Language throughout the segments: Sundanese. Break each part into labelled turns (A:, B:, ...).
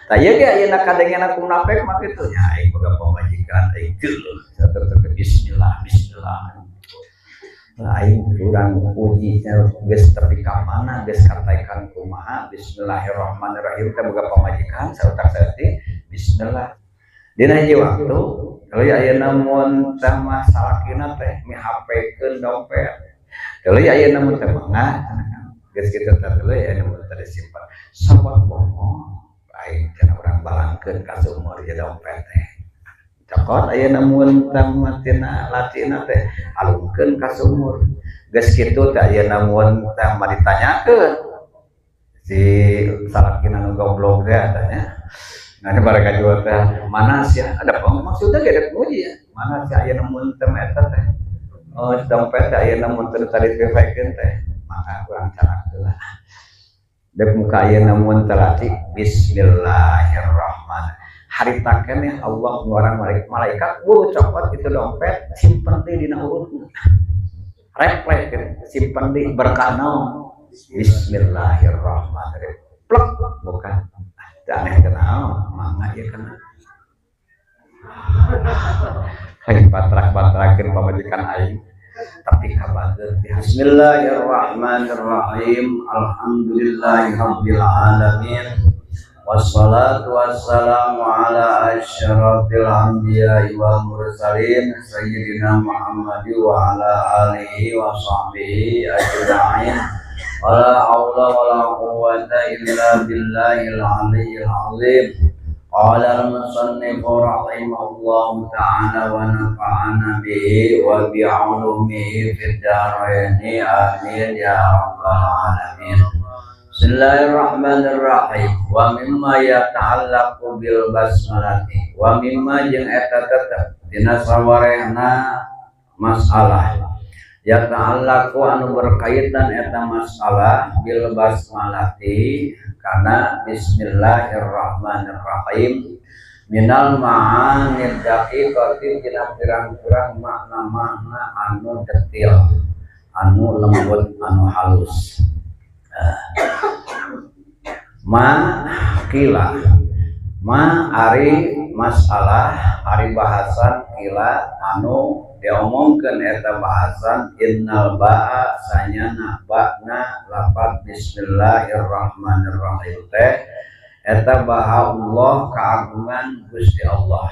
A: Tah ieu ge ayeuna kadengena ku munafik mah kitu nya, aing boga pamajikan aing geuleuh saterus bismillah bismillah. Aing kurang uji geus tepi ka mana, geus kataikan kumaha bismillahirrahmanirrahim teh boga pamajikan sautak saeutik bismillah. Dina hiji waktu kalau ayeuna mun teh mah salakina teh mihapekeun dompet. Kalau ayeuna mun teh mangga geus kitu teh tuluy ayeuna mun teh disimpan. Sabot bohong aing cenah urang balangkeun ka sumur ieu dompet teh. Cokot ayeuna mun teh mah tina lacina teh alungkeun ka sumur. Geus kitu teh ayeuna mun teh mah ditanyakeun si salakina nu goblok teh tanya. Nah, ini barang jual teh mana sih ada apa maksudnya gak ada nguji ya mana sih ayeuna mun teh eta teh oh dompet teh ayeuna mun teh tadi dipikeun teh maka kurang carak heula dek muka ayeuna mun teh lati bismillahirrahmanirrahim harita keneh Allah ngorang malaikat buru copot itu dompet simpen deui dina urutna refleks simpen deui berkah naon bismillahirrahmanirrahim plek bukan aneh kenal mangga ieu kena aing patrak-patrakeun pamajikan aing tapi kabager. Bismillahirrahmanirrahim. Alhamdulillahirabbil alamin. Wassalatu wassalamu ala asyrafil anbiya'i wal mursalin sayyidina Muhammad wa ala alihi wa sahbihi ajma'in. Wala haula wala quwwata illa billahil aliyyil azim. Qala al-musannif rahimahullahu ta'ala wa nafa'ana bihi wa bi'ulumihi fid dharain. Amin ya rabbal alamin. Bismillahirrahmanirrahim. Wa mimma yata'allaqu bil basmalati. Wa mimma jeung eta tetep dina sawarehna masalah yata'allaqu anu berkaitan eta masalah bil basmalati karena bismillahirrahmanirrahim minal ma'anid daqiqati dina pirang-pirang makna-makna anu detil, anu lembut, anu halus. Ma kila ma ari masalah ari bahasan kila anu diomongkeun eta bahasan innal ba'a sanyana ba'na lafaz bismillahirrahmanirrahim teh eta baha Allah keagungan Gusti Allah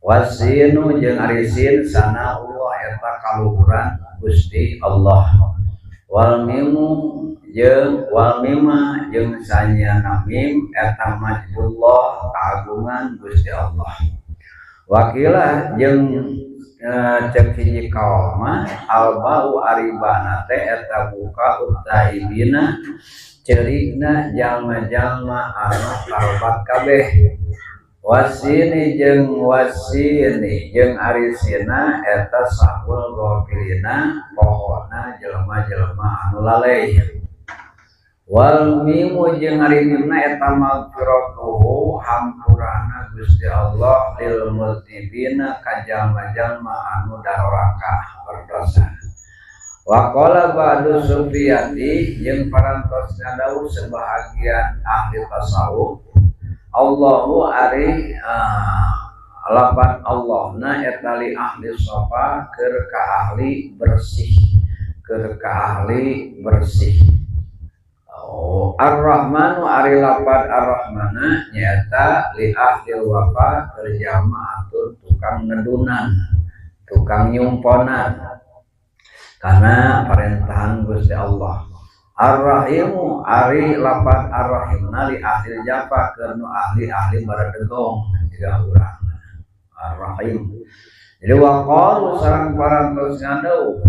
A: wasinu jeung ari sin sana Allah eta kaluhuran Gusti Allah wal mimu jeung wal mima jeung sanyana mim eta majdullah keagungan Gusti Allah wakila jeung cek hiji kaul mah albau ari bana teh eta buka utaibina ceurikna jalma-jalma anu karobat kabeh wasini jeung ari sina eta sahul gofilina pohona jelema-jelema anu lalai wal mimu jeung ari mimna eta magfiratuhu hampurana Gusti Allah lil multibina ka jalma-jalma anu daroraka berdosa. Wa qala ba'du sufiyati jeung parantos ngadawuh sebahagian ahli tasawuf Allahu ari lapan Allahna eta li ahli sofa keur ka ahli bersih keur ka ahli bersih. Oh, Ar-Rahmanu ari lapan Ar-Rahmana nyaeta li ahli wafa keur jamaah tukang ngedunan tukang nyumponan karena parentahan Gusti Allah. Ar-Rahimu ari lapan Ar-Rahimna li ahli jafa keur nu ahli-ahli baradegong jiga urang Ar-Rahim. Jadi waqalu sareng parantos ngandau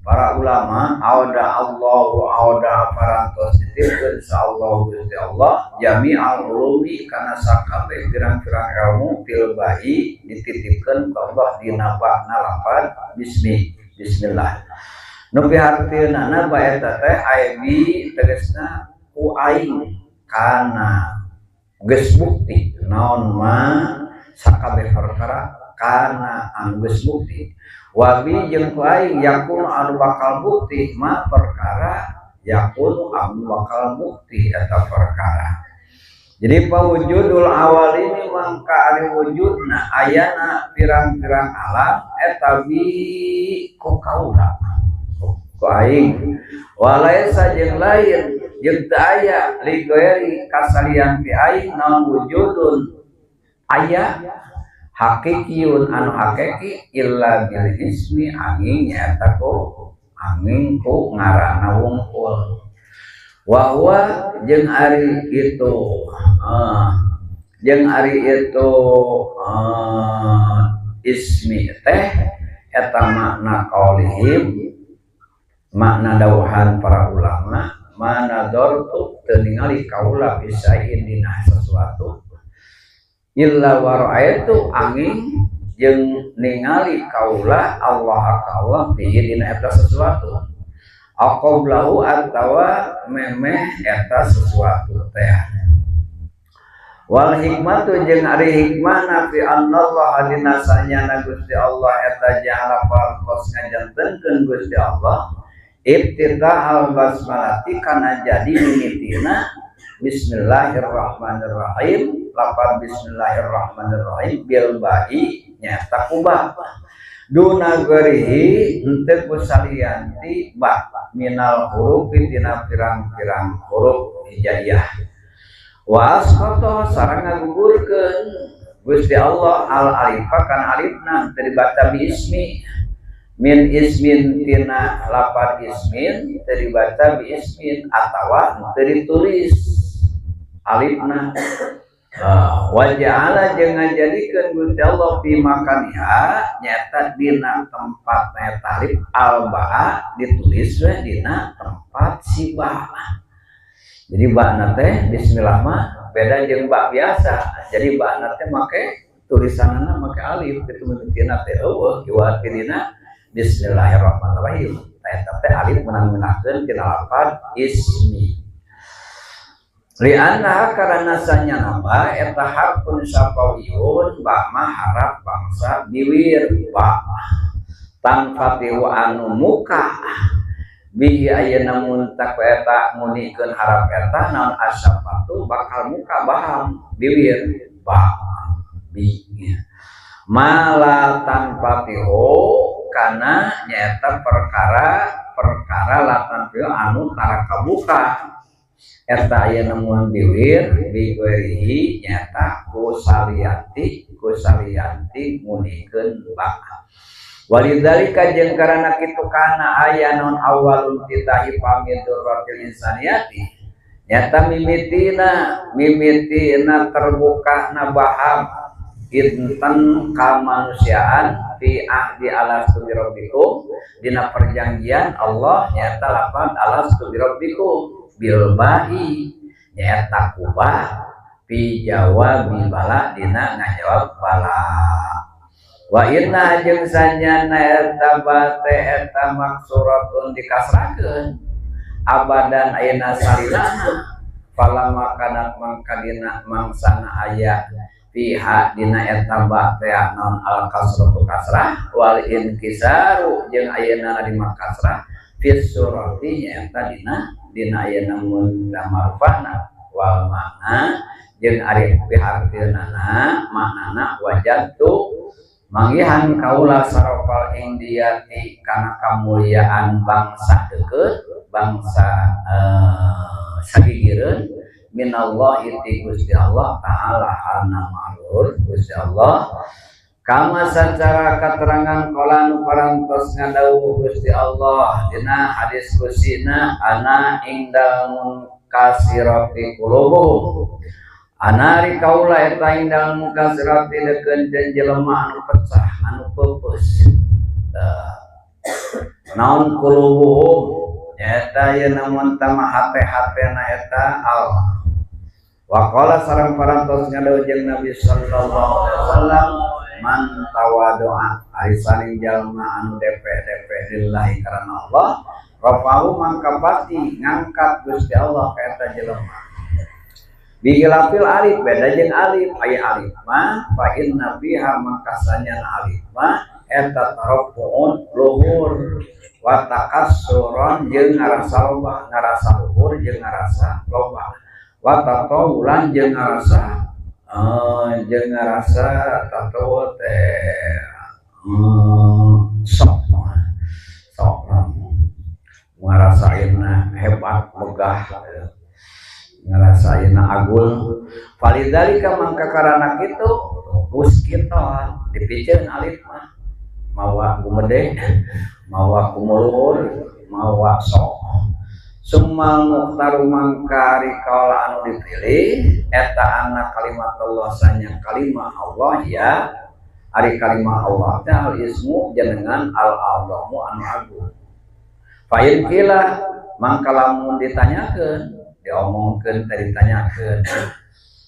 A: para ulama auda Allahu auda parantos nitipkeun sa Allah Gusti Allah jami'al ulumi kana sakabeh pirang-pirang ilmu fil ba'i dititipkeun ka Allah dina ba'na lapan bismillah. Nu pihartieunana ba eta teh aibi tegasna ku aing kana geus bukti naon ma sakabeh perkara kana anu geus bukti wabi jeung ku aing yakun anu bakal bukti ma perkara yakun anu bakal bukti eta perkara. Jadi pawujudul awalimi mangka ari wujudna ayana pirang-pirang alam eta bi ku kaula ku aing walaisa jeung lain jeung teu aya li ghairi kasalian ti aing naon wujudun aya hakikiyun anu hakiki illa bil ismi angin nyata ku angin ku ngaranna wungkul wa huwa jeung ari itu jeung ari itu ismi teh eta makna qaulihim makna dawuhan para ulama mana dortu teu ningali kaula bisain dina sesuatu illa wara'aitu angin jeung ningali kaula Allah ka Allah fi dina eta sesuatu aqablahu atawa memeh eta sesuatu teh wal hikmatu jeung ari hikmahna fi anallah dina sanyana Gusti Allah eta ja'ala parantos ngajantenkeun Gusti Allah ibtida'al basmalati kana jadi mimitina bismillahirrahmanirrahim lapan bismillahirrahmanirrahim bil ba'i nyata ku ba duna gorihi henteu ku salianti ba minal hurufi tina pirang-pirang huruf hijaiyah wa asqata sareng ngagugurkeun Gusti Allah al alifa kana alifna teu dibaca bi ismi min ismin tina lapan ismin teu dibaca bi ismin atawa teu ditulis alifna wa ja'ala jeung ngajadikeun Gusti Allah fi makaniha nyata dina tempat eta alif al ba ditulis we dina tempat si ba. Jadi ba teh bismillah mah beda jeung ba biasa. Jadi ba teh make tulisanana make alif kitu mimitina teh eueuh iwat dina bismillahirrahmanirrahim. Eta teh alif meunang-meunangkeun tina lapad ismi. Lianna karena sanyana ba eta harfun syafawiyun ba mah harap bangsa biwir ba tanfatihu anu muka bihi ayeuna mun tak eta ngunikeun harap eta naon asyafatu bakal muka baham biwir ba bi mala tanfatihu kana nyaeta perkara la tanfatihu anu tara kabuka eta aya nemuan biwir bigorihi nyata kusalianti ngunikeun ba walidzalika jeung karana kitu kana aya non awalun titahi pamidurratil insaniyati nyata mimitina terbukana baham inten kamanusiaan fi ahdi alastu birabbikum dina perjanjian Allah nyata lapan alastu birabbikum bil ba'i nyata kubah fi jawabi bala dina ngajawab bala wa inna jeung sanyana eta bate eta maksuratun dikasrakeun abadan ayeuna salilana fala makanat mangkadina mangsana aya fiha dina eta ba teh naon al kasratu kasrah wal inkisaru jeung ayeuna di makasrah fis surati nyata dina ayeuna mun marfana wal makna jeung ari pihartilnana maknana wajadtu manggihan kaula sarofal indiyati kana kamuliaan bangsa deukeut bangsa sagigireun minallahi ti Gusti Allah taala ana ma'ruf Gusti Allah kama sacara katerangan kala nu parantos ngadawuh Gusti Allah dina hadis kusina ana indal munkasirati qulubuhum ana ari kaula eta indal munkasirati deukeun jelema anu pecah anu peupeus naon qulubuhum eta ieu namun tama hate-hatena eta Allah wa qala sareng parantos ngadawuh jeung Nabi sallallahu alaihi wasallam man tawadu'a ari saning jalma anu depe-depe lillahi karana Allah rafa'u mangka pasti ngangkat Gusti Allah ka eta jelema bihilafil alif beda jeung alif aya alif mah fa inna fiha mangka sanyana alif mah eta tarafu'un luhur wa takassuran jeung ngarasa loba ngarasa luhur jeung ngarasa loba Wa tatawulan jeung ngarasa tatawul teh sok sok ngarasain hebat, megah, ngarasain agul. Falidzalika mangka karana kitu usqita dipiceun alif mah, mawa gumede, mawa kumuluhur, mawa sok. Summal mukhtaru mangka ari kaula anu dipilih eta anna kalimat Allah sanya kalimah Allah ya, ari kalimah Allah teh al ismu jenengan al a'zamu anu agung. Fa in qila mangka lamun ditanyakeun, diomongkeun teh, ditanyakeun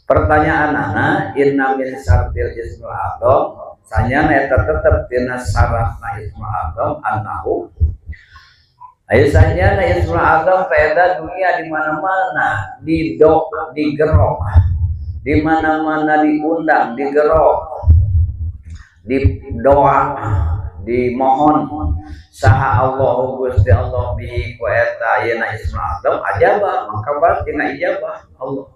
A: pertanyaanana, inna min syartil ismul a'zam sanyana eta tetep tina syaratna ismul a'zam annahu. Ayo sanyana ismul a'zam teh dunia di mana-mana didok digerok, di mana-mana diundang, digerok, didoa, dimohon saha Allah Gusti Allah bihi ku eta ayeuna ismul a'zam ajaba maka pasti ijabah Allah.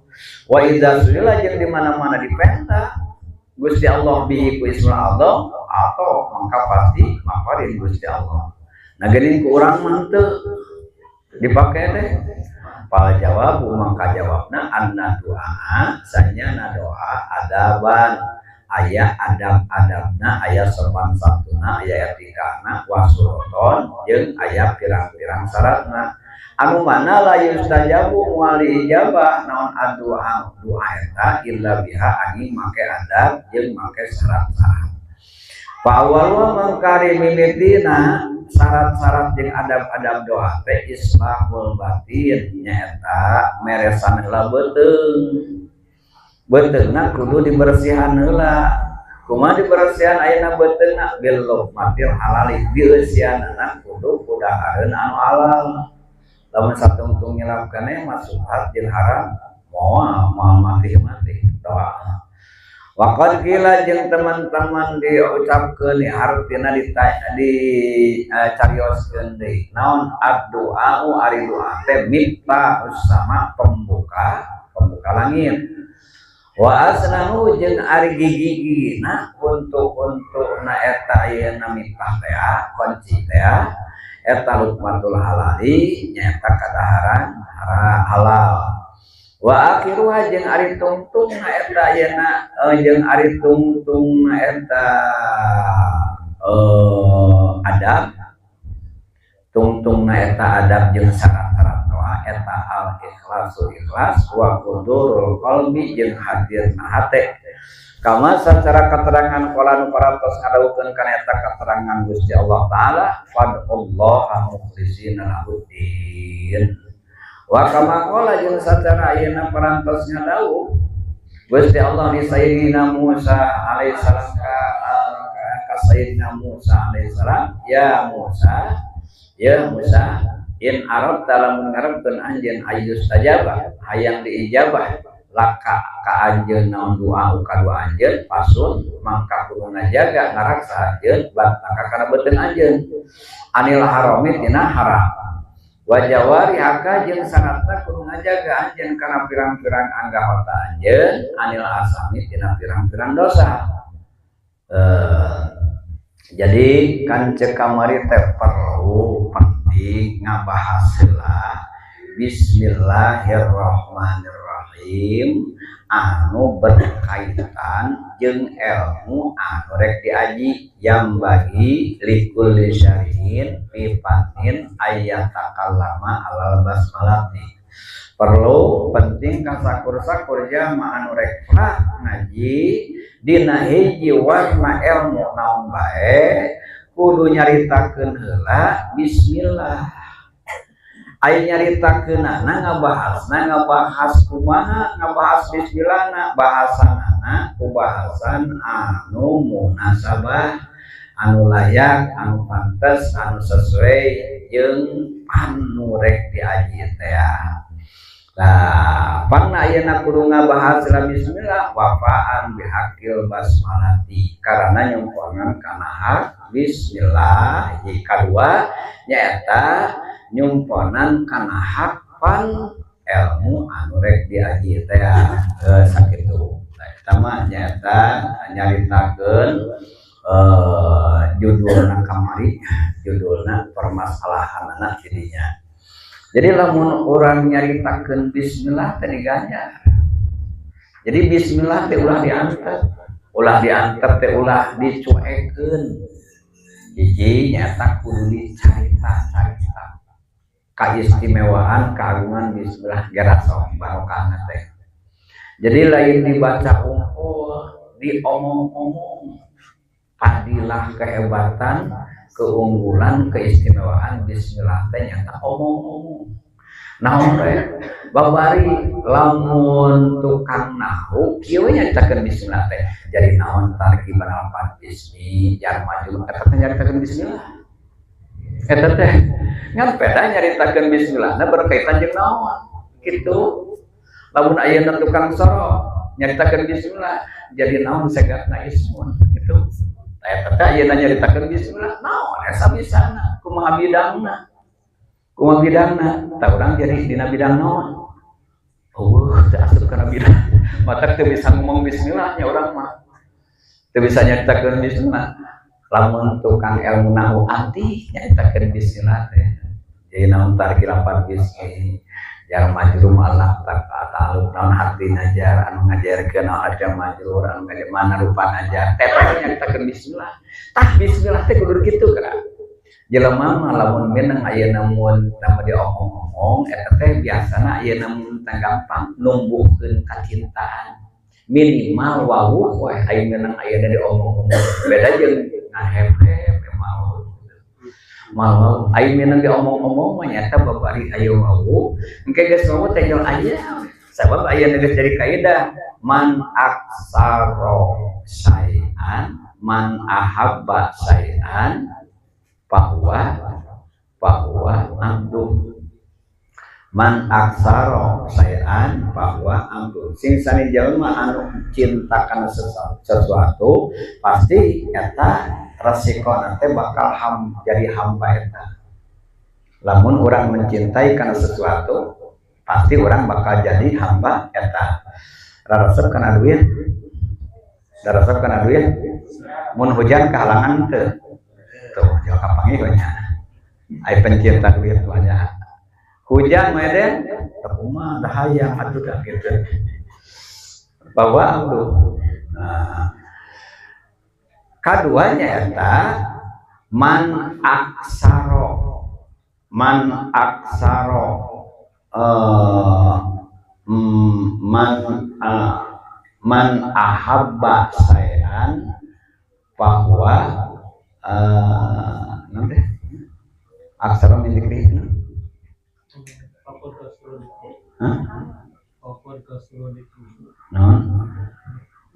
A: Wa idza suila jeung di mana-mana dipenta Gusti Allah bihi ku ismul a'zam atau maka pasti maparin Gusti Allah. Nah, geuning ku urang mah teu dipake teh. Fal jawab mangka jawabna anna doa sanyana doa adaban aya adab-adabna, aya sopan santuna, aya etikana, wasuroton jeung aya pirang-pirang syaratna anu mana la yustajabu moal diijabah naon addu'a doa eta illa biha angin make adab jeung make syarat-syarat. Fa awwalu mangka ari mimitina syarat-syarat jeung adab-adab doa teh islahul batin, nyaeta meresan heula beuteung. Beuteungna kudu dibersihan heula. Kumaha dibersihan ayeuna beuteungna? Bil luqmatil halali, dieusianana kudu kudahareun anu halal. Lamun satungtung nyelap keneh mah subhat jeung haram, moal moal mati-mati doa. Waqad qila jeung teman-teman diucapkeun, hartina di carioskeun deui naon addu'a ari doa teh miftahus sama pembuka pembuka langit. Wa asnahu jeung ari gigi-gigina untuk na eta ayeuna miftah teh, kunci teh eta luqmatul halali, nyaeta kadaharan halal. Wa akhiruha jeung ari tungtung eta ayeuna jeung ari tungtung eta adab tungtung eta adab jeung syarat-syarat doa eta al ikhlasu ikhlas wa hudurul qalbi jeung hadirna hate kama sacara keterangan qala nu parantos ngadawuhkeun kana eta keterangan Gusti Allah Taala fad'ullaha mukhlisina lahuddin. Wa kama qala jeung sacara ayeuna parantos ngadawuh Gusti Allah di Sayyidina Musa alaihissalam ka Sayyidina Musa alaihissalam, ya Musa, ya Musa, in aradta lamun ngarepkeun anjeun ayyustajaba hayang diijabah laka ka anjeun naon doa ka doa anjeun fasun mangka kudu ngajaga ngaraksa anjeun batnaka kana beuteung anjeun anil harami tina haram wa jawarihaka jeung syaratna kudu ngajaga anjeun kana pirang-pirang anggota anjeun anil asami tina pirang-pirang dosa. Jadi kan cek kamari teh perlu penting ngabahas heula bismillahirrahmanirrahim anu berkaitan jeung ilmu anu rek diaji yang bagi likulli syarihin fi fannin ayyatakallama alal basmalati. Perlu penting kasakur-sakur jama anu rek ngaji dina hiji warna ilmu naon bae kudu nyaritakeun heula bismillah. Aya nyaritakeunana ngabahasna ngabahas kumaha ngabahas bismillahna bahasanana ku bahasan anu munasabah, anu layak, anu pantes, anu sesuai jeung anu rek diaji teh. Nah, pangna ayeuna kudu ngabahas la bismillah wafaan bihaqil basmalati karena nyumponan kana hak bismillah. Hiji kadua nyaeta nyumponan kana hak pan ilmu anu rek diaji teh sakitu. Nah, eta mah nyaeta nyaritakeun judulna kamari, judulna permasalahanana jadinya. Jadi lamun urang nyaritakeun bismillah teh diganjar. Jadi bismillah teh ulah diantep, ulah diantep teh ulah dicuekeun. Hiji nyata kudu dicarita-carita keistimewaan, keagungan bismillah gerasok barokahna teh. Jadi lain dibaca unggul, diomong-omong fadilah, kehebatan, keunggulan, keistimewaan bismillah teh nyata omong-omong. Naon we babari lamun tukang nahu kieu nyaritakeun bismillah teh jadi naon tarkiban lapan bismi jar majrur eta teh nyaritakeun bismillah eta teh ngan peda nyaritakeun bismillah na berkaitan jeung naon kitu. Lamun ayeuna tukang sorof nyaritakeun bismillah jadi naon segatna ismun kitu eta teh ayeuna nyaritakeun bismillah naon esa bisana kumaha bidangna, kumaha bidangna tah urang jadi dina bidang naon eueuh teu asup kana bidang matak teu bisa ngomong bismillah nya urang mah teu bisa nyaritakeun bismillah. Lamun tukang ilmu nahu anti nyaritakeun bismillah teh jadi naon tarkilapan bismi jar majrur malak tak ta'aluk naon hati najar anu ngajarkeun naon ada majrur anu ngajar mana rupa najar teh nyaritakeun bismillah. Tah bismillah teh kudu kitu kana jelema mah lamun meunang ayeuna mun tambah diomong-omong eta teh biasana ayeuna mun teh gampang numbuhkeun kacintaan minimal wawuh we aya meunang ayeuna diomong-omong beda jeung ngahep-hep mal mal aya meunang diomong-omong mah nyata babari aya wawuh engke geus wawuh teh jol aya sabab ayeuna geus jadi kaidah man aksaro syai'an man ahabba syai'an bahwa abdu man aksaro syai'an bahwa abdu sing sani jelema anu cinta kana sesuatu pasti eta resikona teh bakal jadi hamba eta. Lamun urang mencintai kana sesuatu pasti urang bakal jadi hamba eta. Raresep kana duit, raresep kana duit mun hujan kahalangan teu tuh jauh kapanggih banyak ai pencinta duit banyak hujan meden kumaha dah hayang atuh dah gitu bahwa abdu. Nah, kaduanya eta man aksaro man ahabba sayan bahwa nanti aksara min dzikri non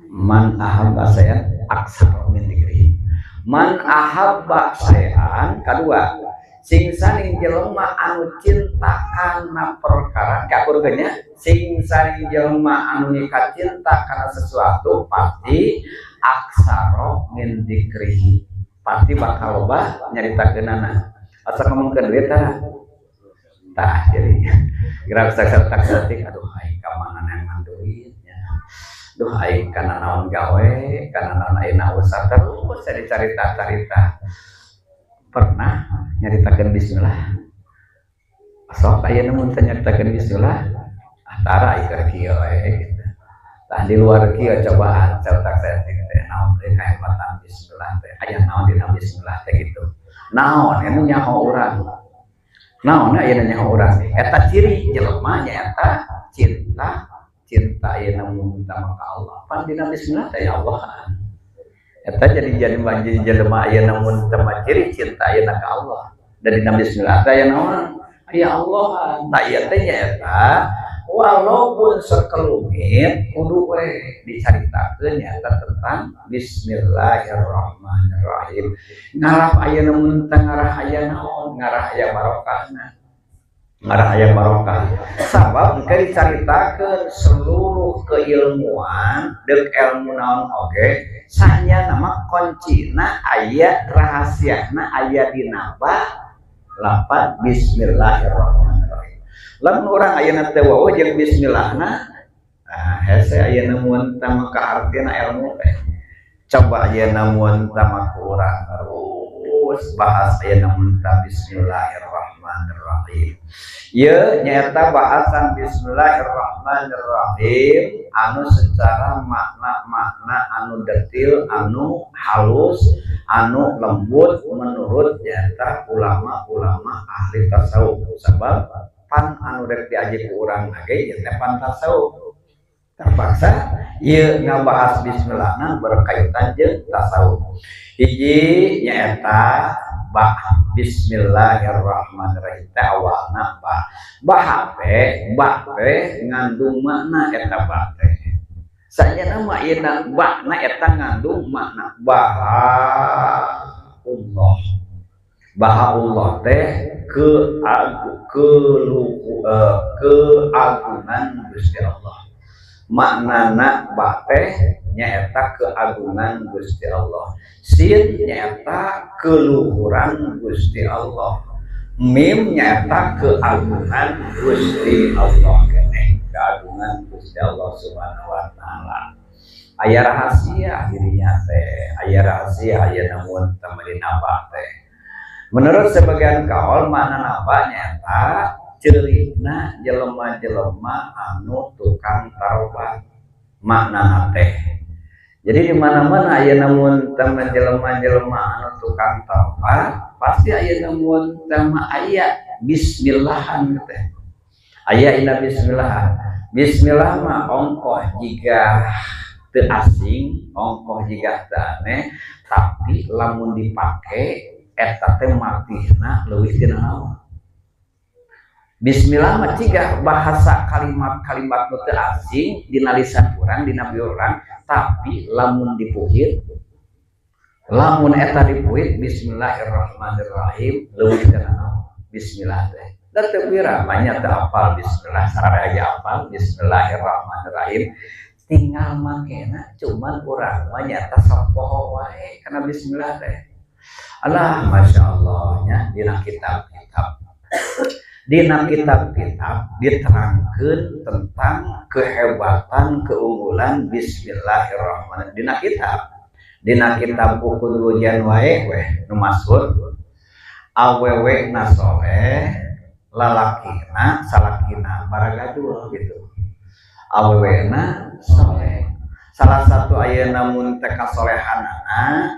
A: man ahabba sayan aksara min dzikri man ahabba sayan kadua sing saning jelema anu cinta kana perkara kakurganya sing saning jelema anu nyika cinta kana sesuatu pasti aksara min dzikri pasti bakal loba nyaritakeunana asa ngomongkeun duit tah tah jadi gerak sak satik aduh aing ka mana neangan duit nya duh aing kana naon gawe kana naon ayeuna usaha terus jadi carita-carita pernah nyaritakeun bismillah sok ayeuna mun teu nyaritakeun bismillah antara ieu kieu we gitu tah di luar kieu cobaan tak saeutik teh naon teh kahebatan bismillah teh aya naon dina bismillah teh gitu naon anu nyaho urang naon ayeuna nyaho urang eta ciri jelema nyaeta cinta cinta ayeuna mun ka Allah pan dina bismillah teh ya Allah eta jadi jelema ayeuna mun teu ciri cinta ayeuna ka Allah da dina bismillah teh aya naon aya Allah tah ieu teh nyaeta walaupun sekelumit kudu we dicaritakeun nyaeta tentang bismillahirrahmanirrahim ngarah ayeuna mun teu ngarah aya naon ngarah aya barokahna ngarah aya barokah sabab engke dicaritakeun seluruh keilmuan deuk ilmu naon oge sanya nama kuncina aya rahasiana aya dina ba lapan bismillahirrahmanirrahim. Lamun urang ayeuna teh wawuh jeung bismillahna, ah hese ayeuna mun tah maka artina ilmu teh. Coba ayeuna mun tah mah ku urang terus bahas ayeuna mun tah bismillahirrahmanirrahim. Ieu nyaeta bahasan bismillahirrahmanirrahim anu secara makna-makna anu detil, anu halus, anu lembut menurut nyata ulama-ulama ahli tasawuf. Sabab pan anu rek diaji ku urang ge ieu teh pan tasawuf. Terpaksa ieu ngabahas bismillahna berkaitan jeung tasawuf. Hiji nyaeta ba bismillahirrahmanirrahim teh awalna ba. Ba teh, ba teh ngandung makna eta ba teh. Sanyana mah ieuna ba na eta ngandung makna bahaullah. Bahaullah teh keagungan Gusti Allah. Maknana ba teh nyaeta keagungan Gusti Allah. Sin nyaeta keluhuran Gusti Allah. Mim nyaeta keagungan Gusti Allah keneh, keagungan Gusti Allah Subhanahu wa taala. Aya rahasia dirinya teh, aya rahasia aya namun temelina ba teh. Menurut sebagian kaul makna naba nyaeta ceurina jelema-jelema anu tukang taubat makna teh. Jadi di mana-mana aya namun teman jelema-jelema anu tukang taubat pasti aya namun tema aya bismillahan teh. Aya ina bismillah. Bismillah mah ongkoh jiga teu asing, ongkoh jiga teu aneh, tapi lamun dipake eta teh matihna leuwih tina naon. Bismillah mah ciga bahasa kalimat-kalimat nu teu asing dina lisan urang, dina bibir urang, tapi lamun dipuhit, lamun eta dipuhit bismillahirrahmanirrahim leuwih tina naon. Bismillah teh. Da teu pira banyak teu apal bismillah, sararea ge apal bismillahirrahmanirrahim. Tinggal makena cuman urang mah nyata sok poho wae kana bismillah teh. Alah masya Allah nya dina kitab-kitab. Dina kitab-kitab diterangkeun tentang kehebatan keunggulan bismillahirrahmanirrahim. Dina kitab, dina kitab Uqudul Lujain wae weh nu masyhur awewe na soleh lalakina salakina baragadul gitu. Awewe na soleh. Salah satu ayeuna mun teh kasolehanana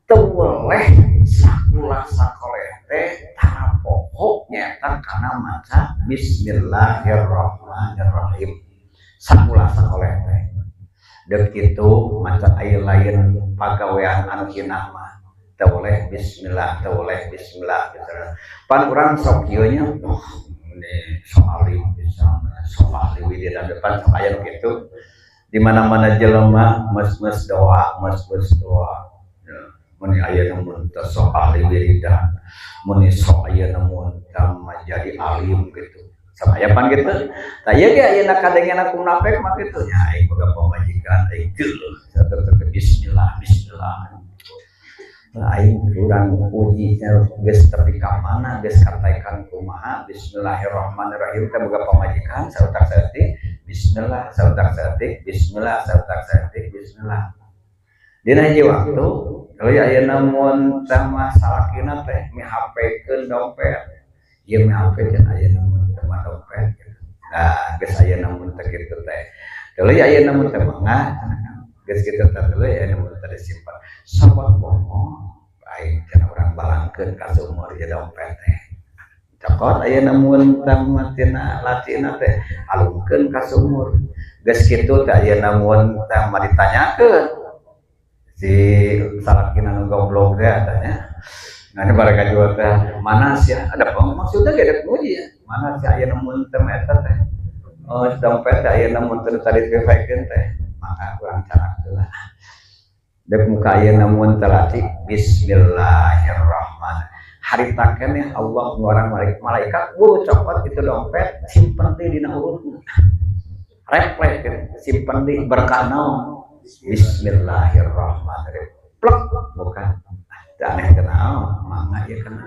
A: teu weleh sakulah sakoleh teh tara poho nyaeta kana maca bismillahirrahmanirrahim. Sakulah sakoleh teh deuk kitu maca aya lain pagawean anu hina mah teu weleh bismillah, teu weleh bismillah bismillah. Pan urang sok kieu nya, oh ini sok alim pisan, sok ahli wiridan depan sok aya nu kitu. Di mana-mana jelema mes-mes doa, mes-mes doa. Meni aya nu mun teh sok ahli wiridan, meni sok aya nu mun teh jadi alim gitu. Sama aya pan gitu. Tah ieu ge ayeuna kadengena ku munafik mah kitu nya aing boga pamajikan aing geuleuh saterus bismillah bismillah. Aing kurang puji geus tepi ka mana geus kataekan kumaha bismillahirrahmanirrahim teh boga pamajikan sautak saeutik bismillah sautak saeutik bismillah sautak saeutik bismillah. Dina hiji waktu kalau ayeuna mun teh mah salakina teh mihapekeun dompet. Ieu mihapekeun ayeuna mun teh mah dompet gitu. Nah, geus ayeuna mun teh kitu teh. Tuluy ayeuna mun teh mangga geus kitu teh tuluy ayeuna mun teh disimpan. Sabot bohong aing cenah urang balangkeun ka sumur ieu dompet teh. Cokot ayeuna mun teh mah tina lacina teh alungkeun ka sumur. Geus kitu teh ayeuna mun teh mah ditanyakeun si salakina nu goblok teh tanya. Nah, baraka jual teh mana sih ada apa maksudnya gak ada muji ya mana sih aya mun teh eta teh oh dompet teh aya mun teh tadi dipikeun teh maka kurang cara lah dek muka aya mun teh lacik bismillahirrahmanirrahim harita keneh Allah ngeluaran malaikat buru copot itu dompet simpen deui dina urutna refleks simpen deui berkah naon bismillahirrahmanirrahim plek bukan aneh kenal mangga ya kena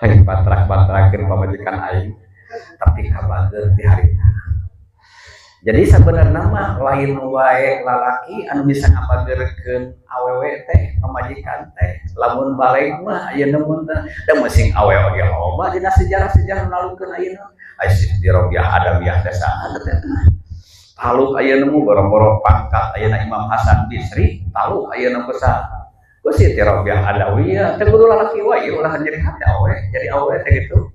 A: Aing patrak-patrakeun pamajikan aing tapi kabager di harita. Jadi sebenarnya mah lain wae lalaki anu bisa ngabagerkeun awewe teh, pamajikan teh. Lamun balik mah ayeuna mun teh da masing awewe oge loba dina sejarah-sejarah nalungkeun ayeuna. Ai Siti Robiah Adawiyah teh saha teh? Taluk ayeuna mah boro-boro pangkat ayeuna Imam Hasan Bisri, taluk ayeuna ku saha? Ku Siti Robiah Adawiyah. Teh kudu lalaki wae ulah jadi hati awe, jadi awe teh gitu.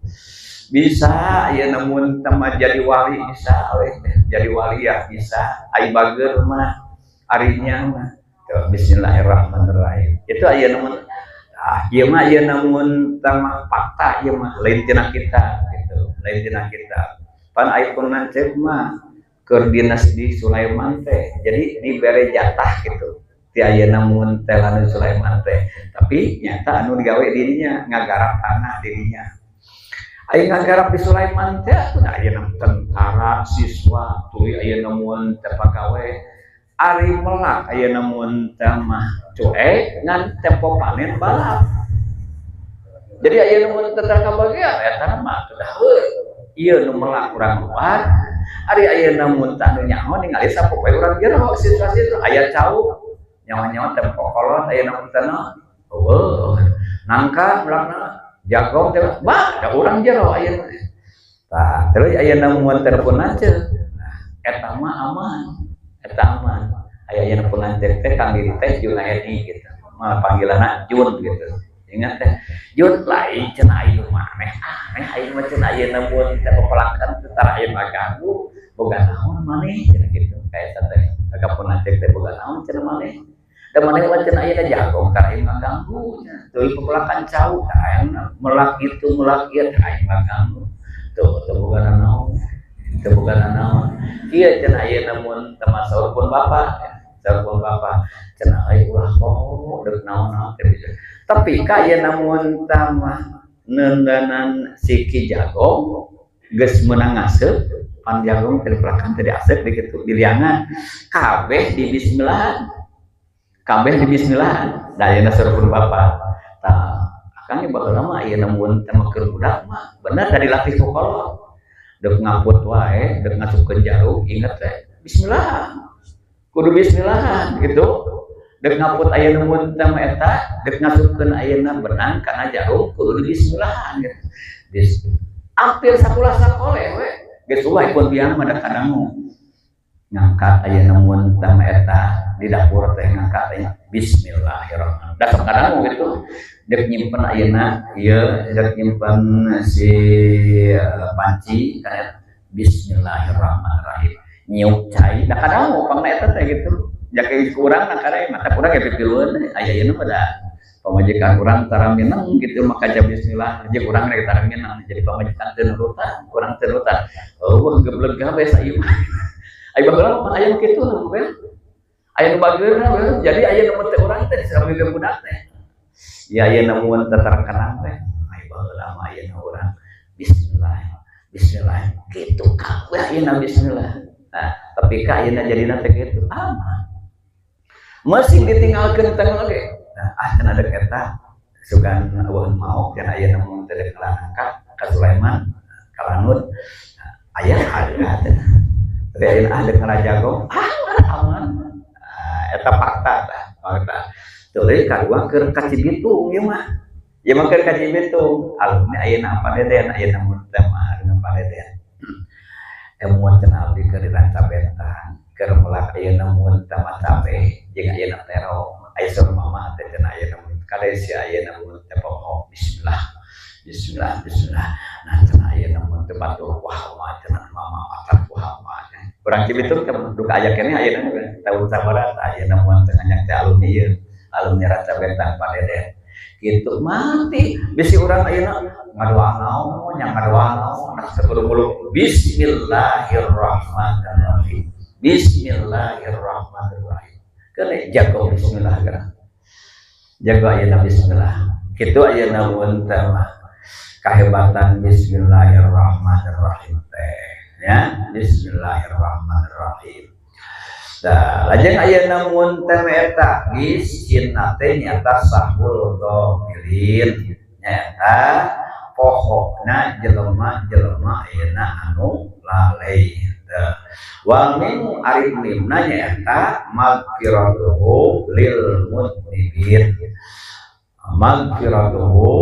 A: Bisa ya namun tema jadi wali bisa awe teh, jadi wali ya bisa ai bager mah arinya mah. Tuh, bismillahirrahmanirrahim. Itu aya namun ah ieu mah ieu namun tema fakta ieu mah lain tina kita gitu, lain tina kita. Pan ai pun lanceuk mah keur dinas di Sulaiman teh. Jadi dibere jatah gitu. Ti ayeuna mun teh anu Sulaiman teh. Tapi nyata anu digawe dirinya ngagarap tanah dirinya. Aya ngagarap di Sulaiman teh atuh ayeuna tentara, siswa, tuluy ayeuna mun teh pagawe. Ari melak ayeuna mun teh mah cuek ngan tempo panen balap. Jadi ayeuna mun teh kabagian eta mah atuh daheur. Ieu nu melak urang luar, ari ayeuna mun teh anu nyaho ningali sapopoe urang jero situasi itu aya cau. Nyawa-nyawa tempo kolot ayeuna mun teh eueuh. Nangka melakna jagong teh bah da urang jero ayeuna. Tah, terus ayeuna mun telepon lanceuk. Nah, eta mah aman. Eta aman. Aya ayeuna pun lanceuk teh kang diri teh Junaedi gitu. Malah panggilanna Jun gitu. Ingat teh Jun lain cenah ayeuna mah aneh aneh ayeuna mah cenah ayeuna mun teh pepelakan teh tara aya ganggu boga naon maneh cenah gitu. Kayak eta teh agak pun lanceuk teh boga naon cenah maneh. Da maneh mah cenah ayeuna jagong tara aya ngaganggu cenah. Teuing pepelakan cau tara aya melak itu melak ieu tara aya ngaganggu. Tuh teu boga naon. Teu boga naon. Ieu cenah ayeuna mun teh saur pun bapak, saur pun bapak cenah euy ulah poho deuk naon-naon teh bisa. Tapi ka ayeuna mun tah mah neundeunnan siki jagong geus meunang ngaseup pan jagong teh dipelakan teh diaseup di kitu diliangan kabeh di bismillah. Kabeh di bismillah. Da ayeuna saur pun bapak. Tah akang baheula mah ayeuna mun teh mah keur budak mah bener da dilatih ku kolot. Deuk ngaput wae, deuk ngasupkeun jarum inget teh bismillah. Kudu bismillah gitu. Deuk ngaput ayeuna mun teh mah eta, deuk ngasupkeun ayeuna benang kana jarum kudu di bismillah gitu. Bismillah. Hampir sakulah sakoleh we. Geus ulah pun biang mah da kadangu. Ngangkat ayeuna mun teh mah eta di dapur teh ngangkat ayeuna bismillahirrahmanirrahim. Da sok kadangu gitu. Deuk nyimpen ayeuna ieu deuk nyimpen si panci kana bismillahirrahmanirrahim. Nyiuk cai da kadangu pangna eta teh gitu. Jake kurang na kare mata kurang ge pipilueun aya ayeuna mah da pamajikan urang tara mineng gitu maka jam bismillah jeung urang rek tara mineng jadi pamajikan teu nurutan kurang teu nurutan eueuh gebleg gawe saeu mah. Aya baheula mah aya nu kitu we. Aya nu bageurna we. Jadi aya nu teh urang teh disebut budak teh. Ya aya nu teh terkenal teh. Aya baheula mah aya nu urang bismillah bismillah kitu kabeh ayeuna bismillah. Nah, tapi ka ayeuna jadina teh kitu aman. Masih ditinggalkeun teh oge. Nah, ah cenah deuk eta sugan eueuh maok cenah ayeuna mun teh deuk ngalangkah ka Sulaiman ka Lanud. Aya aya teh. Tapi ayeuna ah deuk ngarajagong ah aman. Nah, eta fakta tah, fakta. Tuluy kadua keur ka Cibitung ieu mah. Ieu mah keur ka Cibitung. Alumni ayeuna apa deden ayeuna mun teh mah apa deden. Emuan cenah abdi keur di Ranca Bentang, keur melak ayeuna mun teh mah cabe jeung ayeuna terong. Aya saur mama teh cenah ayeuna mun kade si ayeuna mun teh poho bismillah. Bismillah bismillah. Nah cenah ayeuna mun teh batur wah mah cenah mama matak wah mah. Urang Cibitung teh duka aya keneh ayeuna tahun sabaraha ayeuna mun teh nganyak teh alumni ieu, alumni Ranca Bentang Padeden. Gitu mati bisi urang ayeuna ngadoa naon nya ngadoa naon nah sakudu bismillahirrahmanirrahim. Bismillahirrahmanirrahim. Keun jago bismillah geura. Jago ayeuna bismillah. Kitu ayeuna mun teh mah kahebatan bismillahirrahmanirrahim teh ya. Bismillahirrahmanirrahim. Tah, lajeng ayeuna mun teh eta bisinna teh nyaeta sahul ghafilin, nyaeta pokokna jelema-jelema ayeuna anu lalai. Tah, wa mim ari mimna nyaeta magfiratuhu lil mudnibin. Magfiratuhu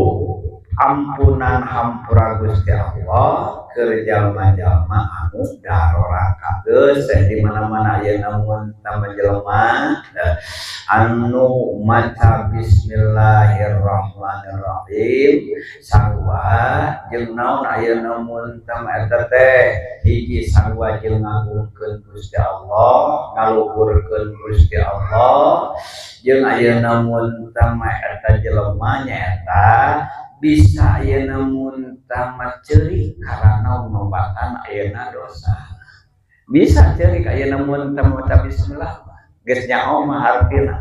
A: ampunan hampura Gusti Allah keur jalma-jalma anu daroraka. Geus di mana-mana ayeuna mun tama jelema anu maca bismillahirrahmanirrahim sarua jeung naon ayeuna mun tama eta teh hiji sarua jeung ngagungkeun Gusti Allah, ngaluhurkeun Gusti Allah, jeung ayeuna mun tama eta jelema nyaeta bisa ayeuna mun tama ceurik karana ngobatan ayeuna dosa. Bisa ceurik ayeuna mun tama maca bismillah geus nyaho mah hartina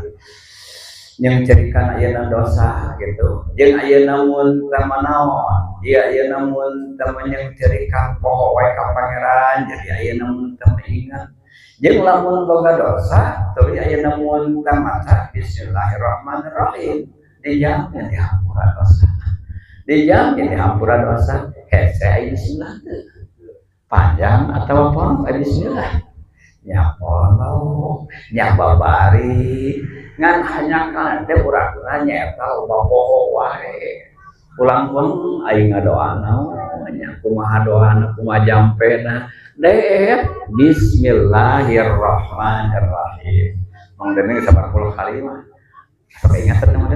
A: yang cerikan ayeuna dosa gitu. Jeung ayeuna mun tama naon, ieu ayeuna mun tama yang cerikan poho wae ka pangeran, jadi ayeuna mun tama ingat. Jeung lamun boga dosa tuluy ayeuna mun tama maca bismillahirrahmanirrahim dijamin dihampura dosa. Dijamin dihampura dosa. Hese aya bismillah teu panjang atau pono aya bismillah nya pono nya babari ngan hanya kan teh urang nyaeta loba poho wae. Ulang pun aing ngadoa naon nya kumaha doana kumaha jampena deh bismillahirrahmanirrahim. Mang Deni sabar puluh kali mah sampai ingat teh mah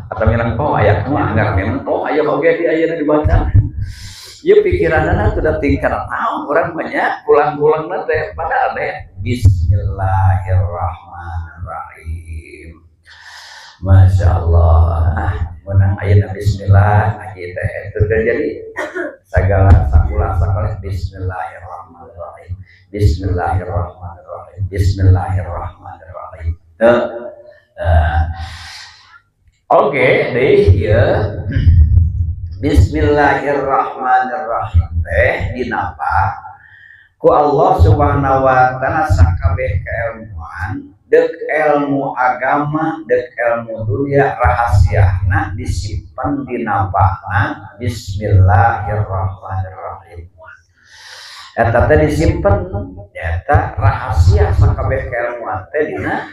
A: atau milang po aya mah anggar milang po aya oge di ayeuna dibaca. Ieu pikiranna sudah tingkat naon urang banyak pulang-pulangna teh padahal teh bismillahirrahmanirrahim. Masya Allah. Ah, menang ayeuna bismillah kita itu terjadi segala sakula sakala bismillahirrahmanirrahim. Bismillahirrahmanirrahim. Bismillahirrahmanirrahim. Oke, deh ya. Bismillahirrahmanirrahim teh dinapa ku Allah Subhanahu wa taala sakabeh keilmuan, dek ilmu agama, dek ilmu dunia rahasiana disimpan dina bismillahirrahmanirrahim. Eta teh disimpan eta rahasia sakabeh keilmuan teh dina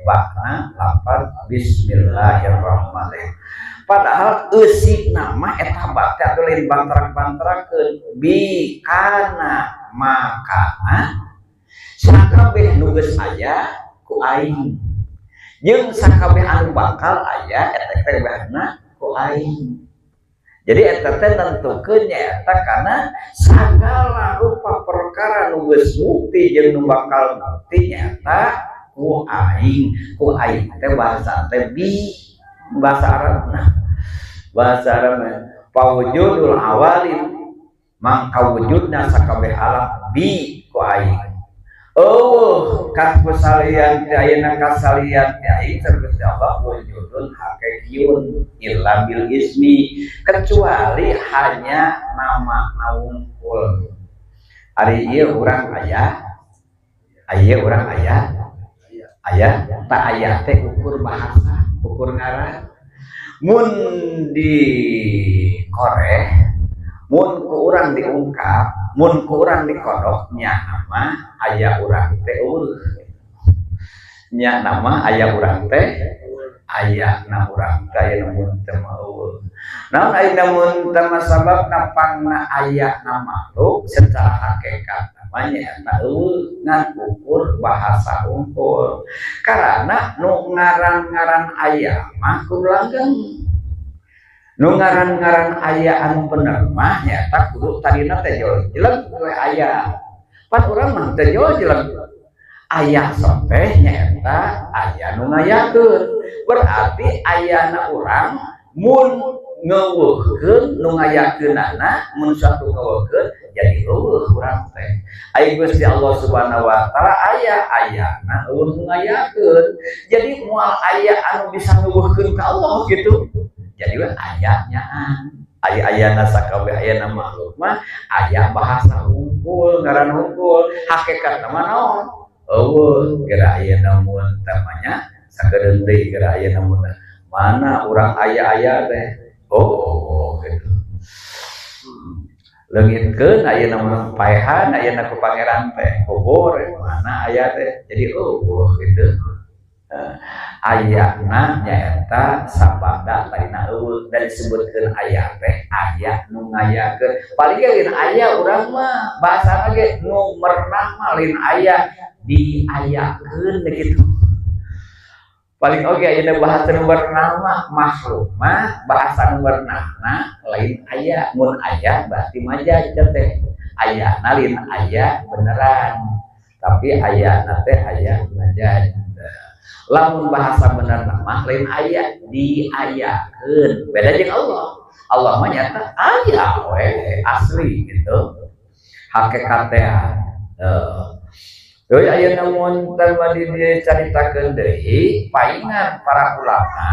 A: bakna lafaz bismillahirrahmanirrahim. Padahal eusi nama eta bak teh atuh lain bantrak-bantrakeun bi kana makana sakabeh nu geus aya ku aing jeung sakabeh anu bakal aya eta teh bahna ku aing. Jadi eta teh nentukeun nyaeta kana sagala rupa perkara nu geus bukti jeung nu bakal bukti nyaeta ku aing. Ku aing teh bahasa teh bi bahasa Arab. Nah, bahasa Arab pawujudul awalim mangka wujudna sakabeh alam bi ku aing. Oh, kasalian teh ayeuna kasalian teh aing Gusti Allah wujudun hakikiyun illa bil ismi, kecuali hanya nama wungkul. Ari ieu urang aya, aya urang aya, aya tak aya teh ukur bahasa, ukur ngaran. Mun di koreh, mun ku urang diungkap, mun ku urang dikodok, nya nama aya urang teh eueuh. Nya nama aya urang teh aya na urang teh aya mun teh mah eueuh. Naon aya mun teh mah sababna pangna aya na makhluk secara hakikat namanya eta eueuh ngan ukur bahasa unggul. Karena nu ngaran-ngaran aya mah kudu langgeng. Nu ngaran-ngaran aya anu bener mah nyaeta kudu tadina teh jelek we aya. Pan urang mah teh jelek. Aya sok teh nyaeta aya nu ngayakeun. Berarti ayana urang mun ngeuweuhkeun nu ngayakeunana, mun satu ngeuweuhkeun jadi eueuh urang teh. Ai Gusti Allah Subhanahu wa taala aya ayana eueuh nu ngayakeun. Jadi moal aya anu bisa ngeuweuhkeun ka Allah gitu. Jadi we aya nyaan. Aya ayana sakabeh ayana makhluk mah aya bahasa hungkul, ngaran hungkul, hakikatna mah naon? Eueuh geura ayeuna mun tamanya sakedeung deui geura ayeuna mun mana urang aya-aya teh. Oh, gitu. Leungitkeun ayeuna mun paehan ayeuna ku pangeran teh kubur mana aya teh jadi eueuh gitu. Ayana nyaeta sabada lainna eueuh da disebutkeun aya teh aya nu ngayakeun paling ge lain aya urang mah bahasana ge nu merenah mah lain aya diayakeun gitu. Paling oge ayeuna bahasa nu merenah mah makhluk mah bahasa nu merenahna lain aya mun aya berarti majaz teh ayana lain aya beneran tapi ayana teh aya majaz. Lamun bahasa bener mah lain aya diayakeun beda jeung Allah. Allah mah nyata aya we asli gitu hakikat teh. Deui ayeuna mun teh di dieu caritakeun deui paingan para ulama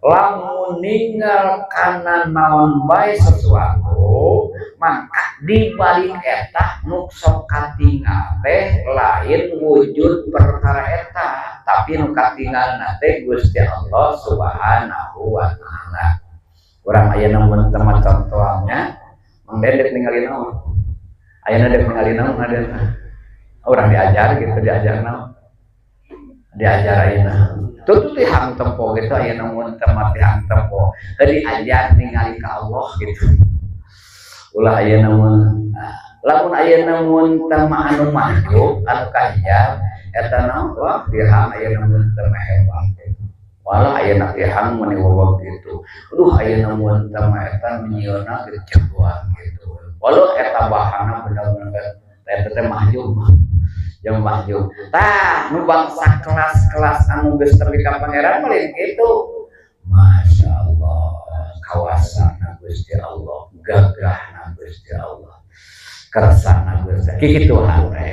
A: lamun ninggal kana naon bae sesuatu maka di balik eta nu sok katingal teh lain wujud perkara eta tapi nu katingalna teh Gusti Allah Subhanahu wa taala. Urang ayeuna mun teu maca contohnya Mang Dedek ningali naon? Ayeuna dek ningali naon Aden? Urang diajar gitu diajar naon? Diajar ayeuna. Tuh tihang tempo gitu ayeuna mun teu mah tihang tempo. Teu diajar ningali ka Allah gitu. Ulah ayeuna mun lamun ayeuna mun teu mah anu makhluk anu kahijab eta naon wah tihang ayeuna mun teu mah hebat gitu. Walah ayeuna tihang mun wewek gitu. Aduh ayeuna mun teu mah eta nyieunna gitu jagoan gitu. Walau eta bahana bener-bener eta teh mahjub. Yang mahjub. Tah nu bangsa kelas-kelas anu geus tepi ka pangeran mah lain kitu. Masya Allah kawasana Gusti Allah, gagahna Gusti Allah, kersana Gusti. Kitu hate.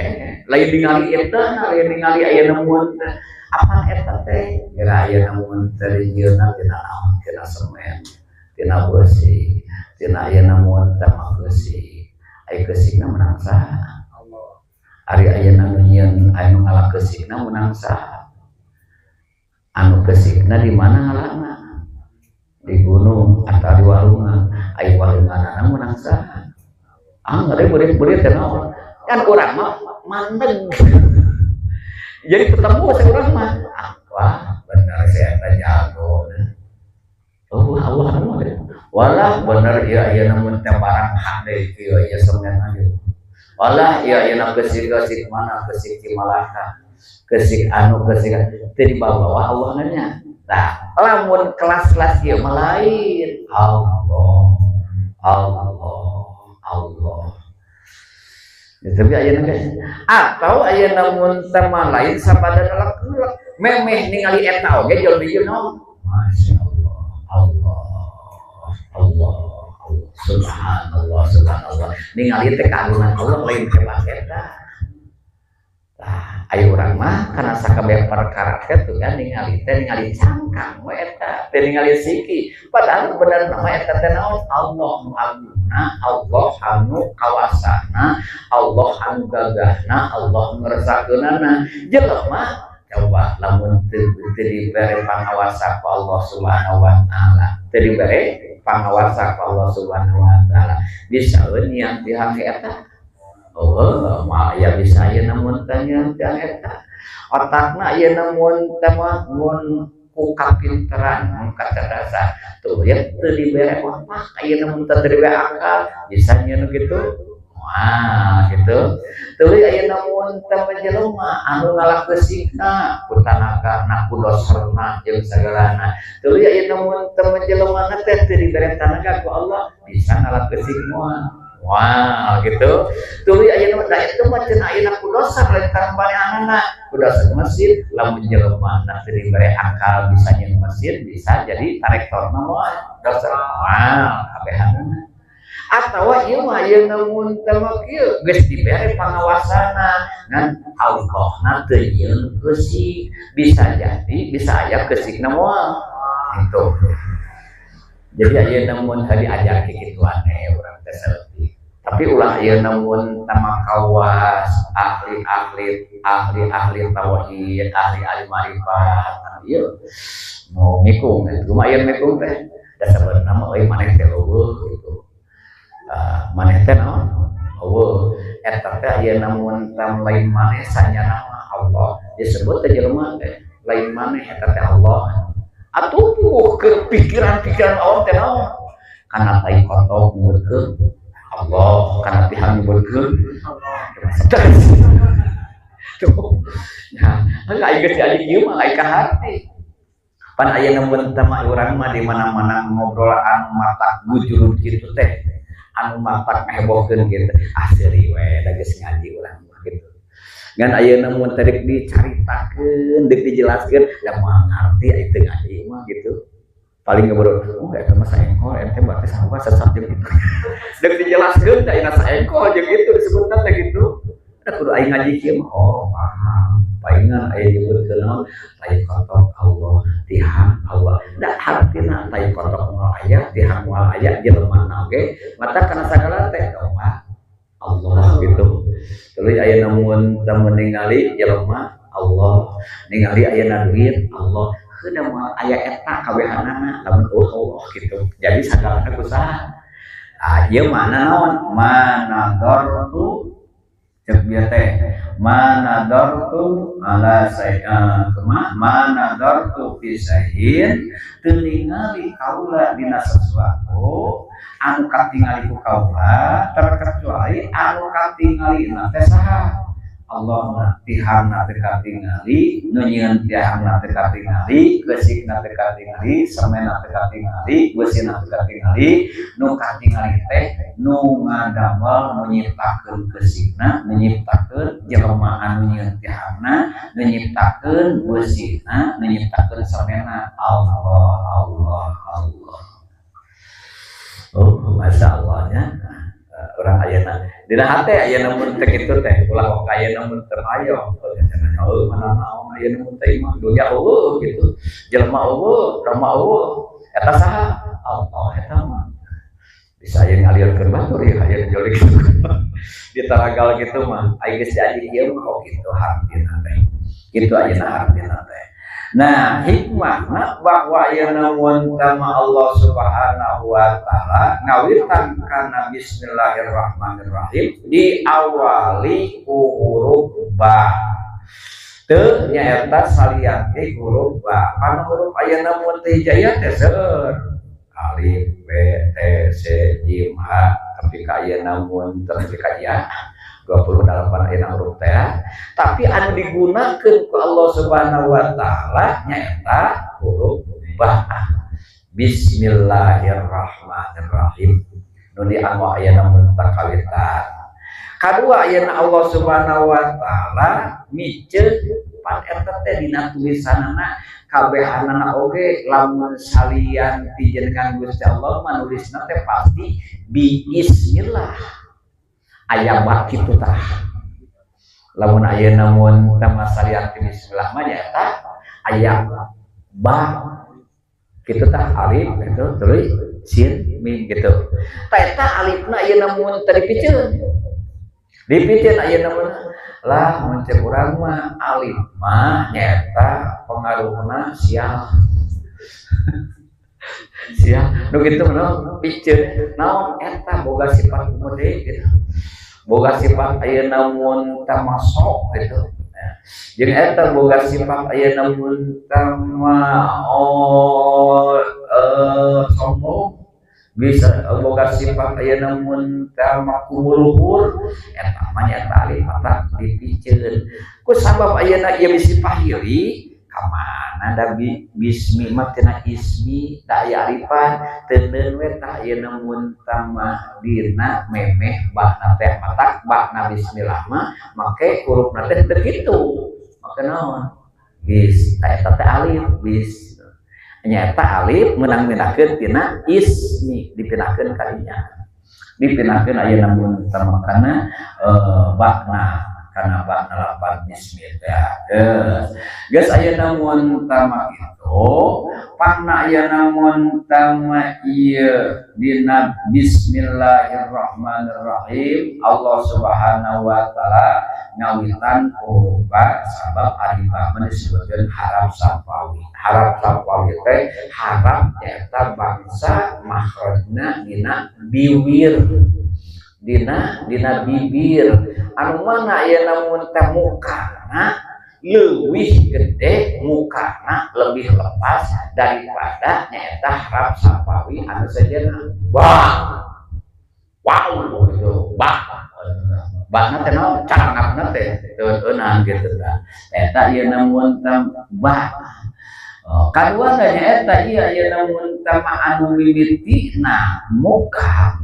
A: Lain ningali eta, lain ningali aya mun teh. Apaan eta teh? Geura aya mun teh dijieunna tina naon? Tina semen, tina beusi, tina aya mun teh mah keusik. Aya keusikna menang saha? Ari ayeuna nu nyieun aya nu ngala keusikna menang saha? Anu keusikna di mana ngalana? Di gunung atau di walungan? Aya walunganana menang saha? Ah, ngeri beurit-beurit teh naon? Kan urang mah mandeg. Jadi ketemu saya urang mah. Ah, wah, bener saya teh jago. Oh, Allah mah walah bener ieu ayeuna mun teh barang hade kieu ieu semen gitu. Walah ieu ayeuna keusik-keusik mana keusik Cimalaka. Keusik anu keusik teu dibawa Allah nanya. Nah, lamun kelas-kelas ieu mah lain. Allah, Allah, Allah. Ya, tapi ayeuna ge atau ayeuna mun teh mah lain sabada nelek-nelek memeh ningali eta oge jol bijil naon? Masya Allah, Allah, Allah, Allah, subhanallah, subhanallah. Ningali teh kagungan Allah lain hebat eta. Tah, ayo urang mah kana sakabeh perkara teh tuh kan ningali teh ningali cangkang we eta, teh ningali siki. Padahal bener nama eta teh naon? Allah nu agungna, Allah anu kawasana, Allah anu gagahna, Allah nu ngeresakeunana. Jelema coba lamun teu dibere pangawasa ku Allah Subhanahu wa taala, teu dibere pangawasa ku Allah Subhanahu wa taala, bisa yang pihak eta. Oh, mah ya bisa aya namun teh yang eta. Otakna aya namun teh mah mun ku kapinteran, mun kacerdasan. Tuh ya teu dibere otak, aya namun teu dibere akal, bisa nyeun gitu. Wah, gitu. Tuluy aya namun teh jelema anu ngalak geusikna, ku tanagana, ku doserna jeung sagalana. Tuluy aya namun teh jelema teh teu dibere tanaga ku Allah, bisa ngalak geusik moal. Wah, gitu. Tuluy ayeuna da itu mah cenah ayeuna ku dosa lain karambaneanana. Ku dosa mesin lamun jelema teu dibere akal bisa nyeun mesin bisa jadi tarektorna moal dosa. Wah, kabehanana. Atawa ieu mah ayeuna mun teh mah kieu geus dibere pangawasana ngan Allahna teu nyieun keusik. Bisa jadi bisa aya keusikna moal. Gitu. Jadi ayeuna mun tadi ajar kikituan teh urang teh saeutik. Tapi ulah ayeuna mun tama kawas ahli-ahli, ahli-ahli tauhid, ahli-ahli marifat ieu nu mikung. Kumaha ieu mikung teh? Da sabenerna mah euy maneh teh euweuh gitu. Maneh teh naon? Euweuh. Eta teh ayeuna mun tam lain maneh, sanyana mah Allah disebut teh, jelema teh lain maneh, eta teh Allah. Atuh keur pikiran-pikiran awam teh naon? Kana tai kotok nyebutkeun Allah, kana tihang nyebutkeun Allah. Tuh. Nah, aing geus diaji kieu mah aing kaharti. Pan aya mun teh mah urang mah di mana-mana ngobrol anu matak bujur kitu teh, anu matak ngahebohkeun kitu. Ah, seuri we da geus ngaji urang mah gitu. Ngan ayeuna mun teh rek dicaritakeun, deuk dijelaskeun, da moal ngarti aya teu ngaji mah gitu. Paling ngeboro, oh eta mah saengkol, ente berarti sarua sesat jeung itu. Deuk dijelaskeun teh ayeuna saengkol jeung itu disebutna teh gitu. Da kudu aing ngaji kieu mah, oh paham. Palingan aya nyebutkeun naon? Tai kotok Allah, tihang Allah. Da hartina tai kotok moal aya, tihang moal aya, jelema oge mata kana sagala teh doa Allah gitu. Terus aya namun teu ningali jelema Allah, ningali ayeuna duit Allah. Heueuh, moal aya eta kabehanana lamun euweuh Allah gitu. Jadi sagalana ku saha? Ah, ieu mana naon? Ma nadartu, cek bieu teh, ma nadartu ala saya kumaha, ma nadartu fi syai'in, teu ningali kaula dina sesuatu anu katingali ku kaula terkecuali anu katingali na teh saha? Allah. Na tihangna teu katingali, nu nyieun tihangna teu katingali, geusikna teu katingali, semenna teu katingali, beusina teu katingali. Nu katingali teh nu ngadamel, nu nyiptakeun geusikna, nu nyiptakeun jelema anu nyieun tihangna, nu nyiptakeun beusina, nu nyiptakeun semenna, Allah, Allah, Allah. Oh, masya Allah nya. Urang ayeuna dina hate ayeuna mun teh kitu teh, ulah waka ayeuna mun teu hayo heuh mana naon ayeuna mun teh mah dunya euweuh gitu, jelema euweuh, rama euweuh, eta saha? Allah. Eta mah bisa aya ngalirkeun batur ya, aya jolik gitu di taragal gitu mah. Aya geus diaji kieu mah, oh kitu hartina teh, kitu ayeuna hartina teh. Nah, hikmahna bahwa ayeuna mun kama Allah Subhanahu wa taala ngawitan kana bismillahirrahmanirrahim diawali ku huruf ba. Teu nyaeta salian ti huruf ba. Pan huruf ayeuna mun teh hijaiah teh seueur. Alif, B, T, C, J, H, tapi ka ayeuna mun teu ka ya 28 ayeuna huruf teh, tapi anu digunakeun ku Allah Subhanahu wa taala nyaeta huruf ba, bismillahirrahmanirrahim, nu dianggo ayeuna mun takawitan. Kadua, ayeuna Allah Subhanahu wa taala miceun, pan eta teh dina tulisanana kabehanana oge lamun salian ti jenengan Gusti Allah manulisna teh pasti biismillah, aya ba kitu tah. Lamun ayeuna mun teh salian ti bismillah mah nyaeta aya ba kitu tah, alif gitu, terus sin mim gitu. Tah, eta alifna ayeuna mun teh dipiceun, dipiceun ayeuna mun lah, mun cek urang mah alif mah nyaeta pengaruhna sial sial nu kitu mah. Piceun naon eta? Boga sifat gede gitu, boga sifat ayeuna mun tamasok gitu. Jeung eta boga sifat ayeuna mun tama, oh, sombong, bisa boga sifat ayeuna mun tama kumuluhur. Eta mah nyaeta alif mata dipiceun ku sabab ayeuna ieu bisi pahili ka mana da bismi mah tina ismi da aya alifan teuneun we. Tah, ayeuna mun tama dina memeh ba'na teh, matak ba'na bismillah mah make hurufna teh teu kitu, make naon? Bis. Tah, eta teh alif bis, nyaeta alif meunang mindahkeun tina ismi, dipindahkeun ka dinya, dipindahkeun ayeuna mun tama kana ba'na, kana ba'na lapan bismillah. Geus, geus, ayeuna mun tama itu. Pangna aya namun tama ieu dina bismillahirrahmanirrahim Allah Subhanahu wa taala ngawitan ku ba sabab ari ba disebutkeun harap sapawi. Harap sapawi teh harap eta bangsa makhrajna dina biwir, dina bibir anu mana aya namun teh mukana leuwih gede, mukana lebih lepas daripada nyaeta harap sapawi anu sejenna ba wow gitu ba bana teh naon cangapna teh teu gitu tah eta ieu namun teh ba. Kadua nyaeta ieu ieu namun teh anu mimitina muka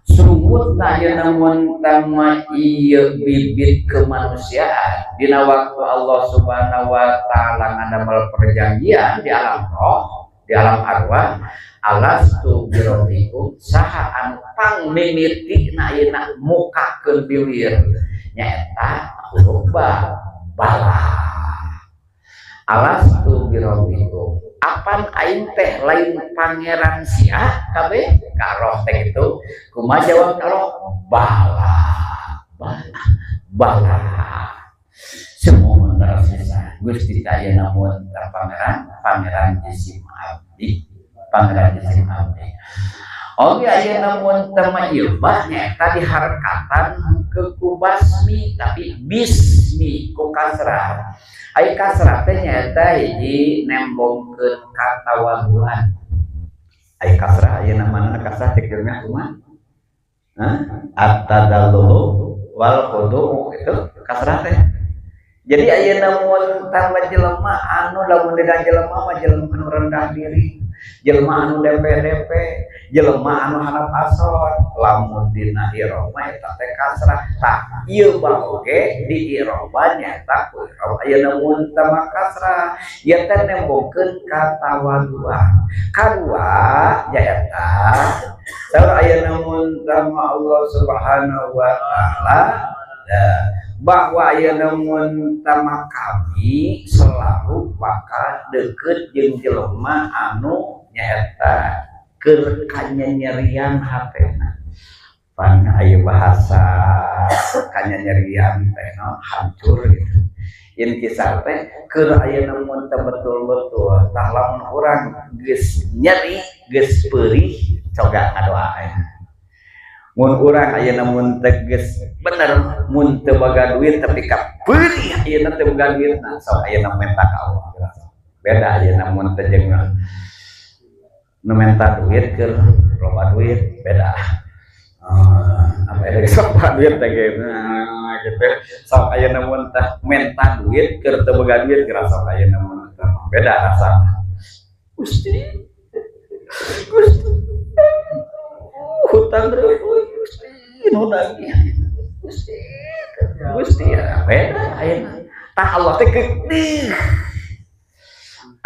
A: serungutna ieu namun tama ieu bibit kemanusiaan dina waktu Allah Subhanahu wa taala ngadamel perjanjian di alam roh, di alam arwah, alastu birabbikum saha anu pangmimitina ayeuna mukakeun biwir nyaeta huruf ba bala. Alastu birabbikum apan aing teh lain pangeran sia kabeh ka roh teh kitu kumaha jawab ka roh bala bala bala semua terasa Gusti teh namun pangeran pangeran jisim abdi pangeran jisim abdi. Oke aya namun teh mah ieu bah nyaeta diharkatan ke ku basmi tapi bismi ku kasrah. Ai kasrah teh nyaeta hiji nembongkeun katawaduan. Ai kasrah ayeuna mana kasrah cek jelema kumaha? Hah? At-tadallulu wal khudu itu kasrah teh. Jadi ayeuna mun tambah jelema anu lamun dina jelema mah jelema anu rendah diri, jelema anu DP-DP, jelema anu harap asor, lamun dina iroma eta teh kasrah. Tah ieu ba oge di iroma nyaeta ku iroma ayeuna mun tambah kasrah ieu teh nembongkeun katawaduan. Kadua nyaeta saur ayeuna mun tambah Allah Subhanahu wa taala bahwa ayeuna mun tama kami selalu bakal deket jeung jelema anu nyaeta keur kanyanyerian hatena. Pan aya bahasa kanyanyerian teh no hancur gitu. Inkisar teh keur ayeuna mun teh betul-betul tah lamun urang geus nyeri geus peurih coga ngadoa aya. Mun urang ayeuna mun teh geus bener mun teu boga duit tapi ka peurih ayeuna teu boga duit nah sok ayeuna menta ka Allah. Beda ayeuna mun teh jeung nu menta duit keur loba duit beda. Apa ya sok loba duit teh gitu. Nah, gitu. Sok ayeuna mun teh menta duit keur teu boga duit geura sok ayeuna mun teh beda rasana. Gusti Gusti hutang berapa Gusti nu nagih Gusti Gusti ya beda ayeuna tah Allah teh gede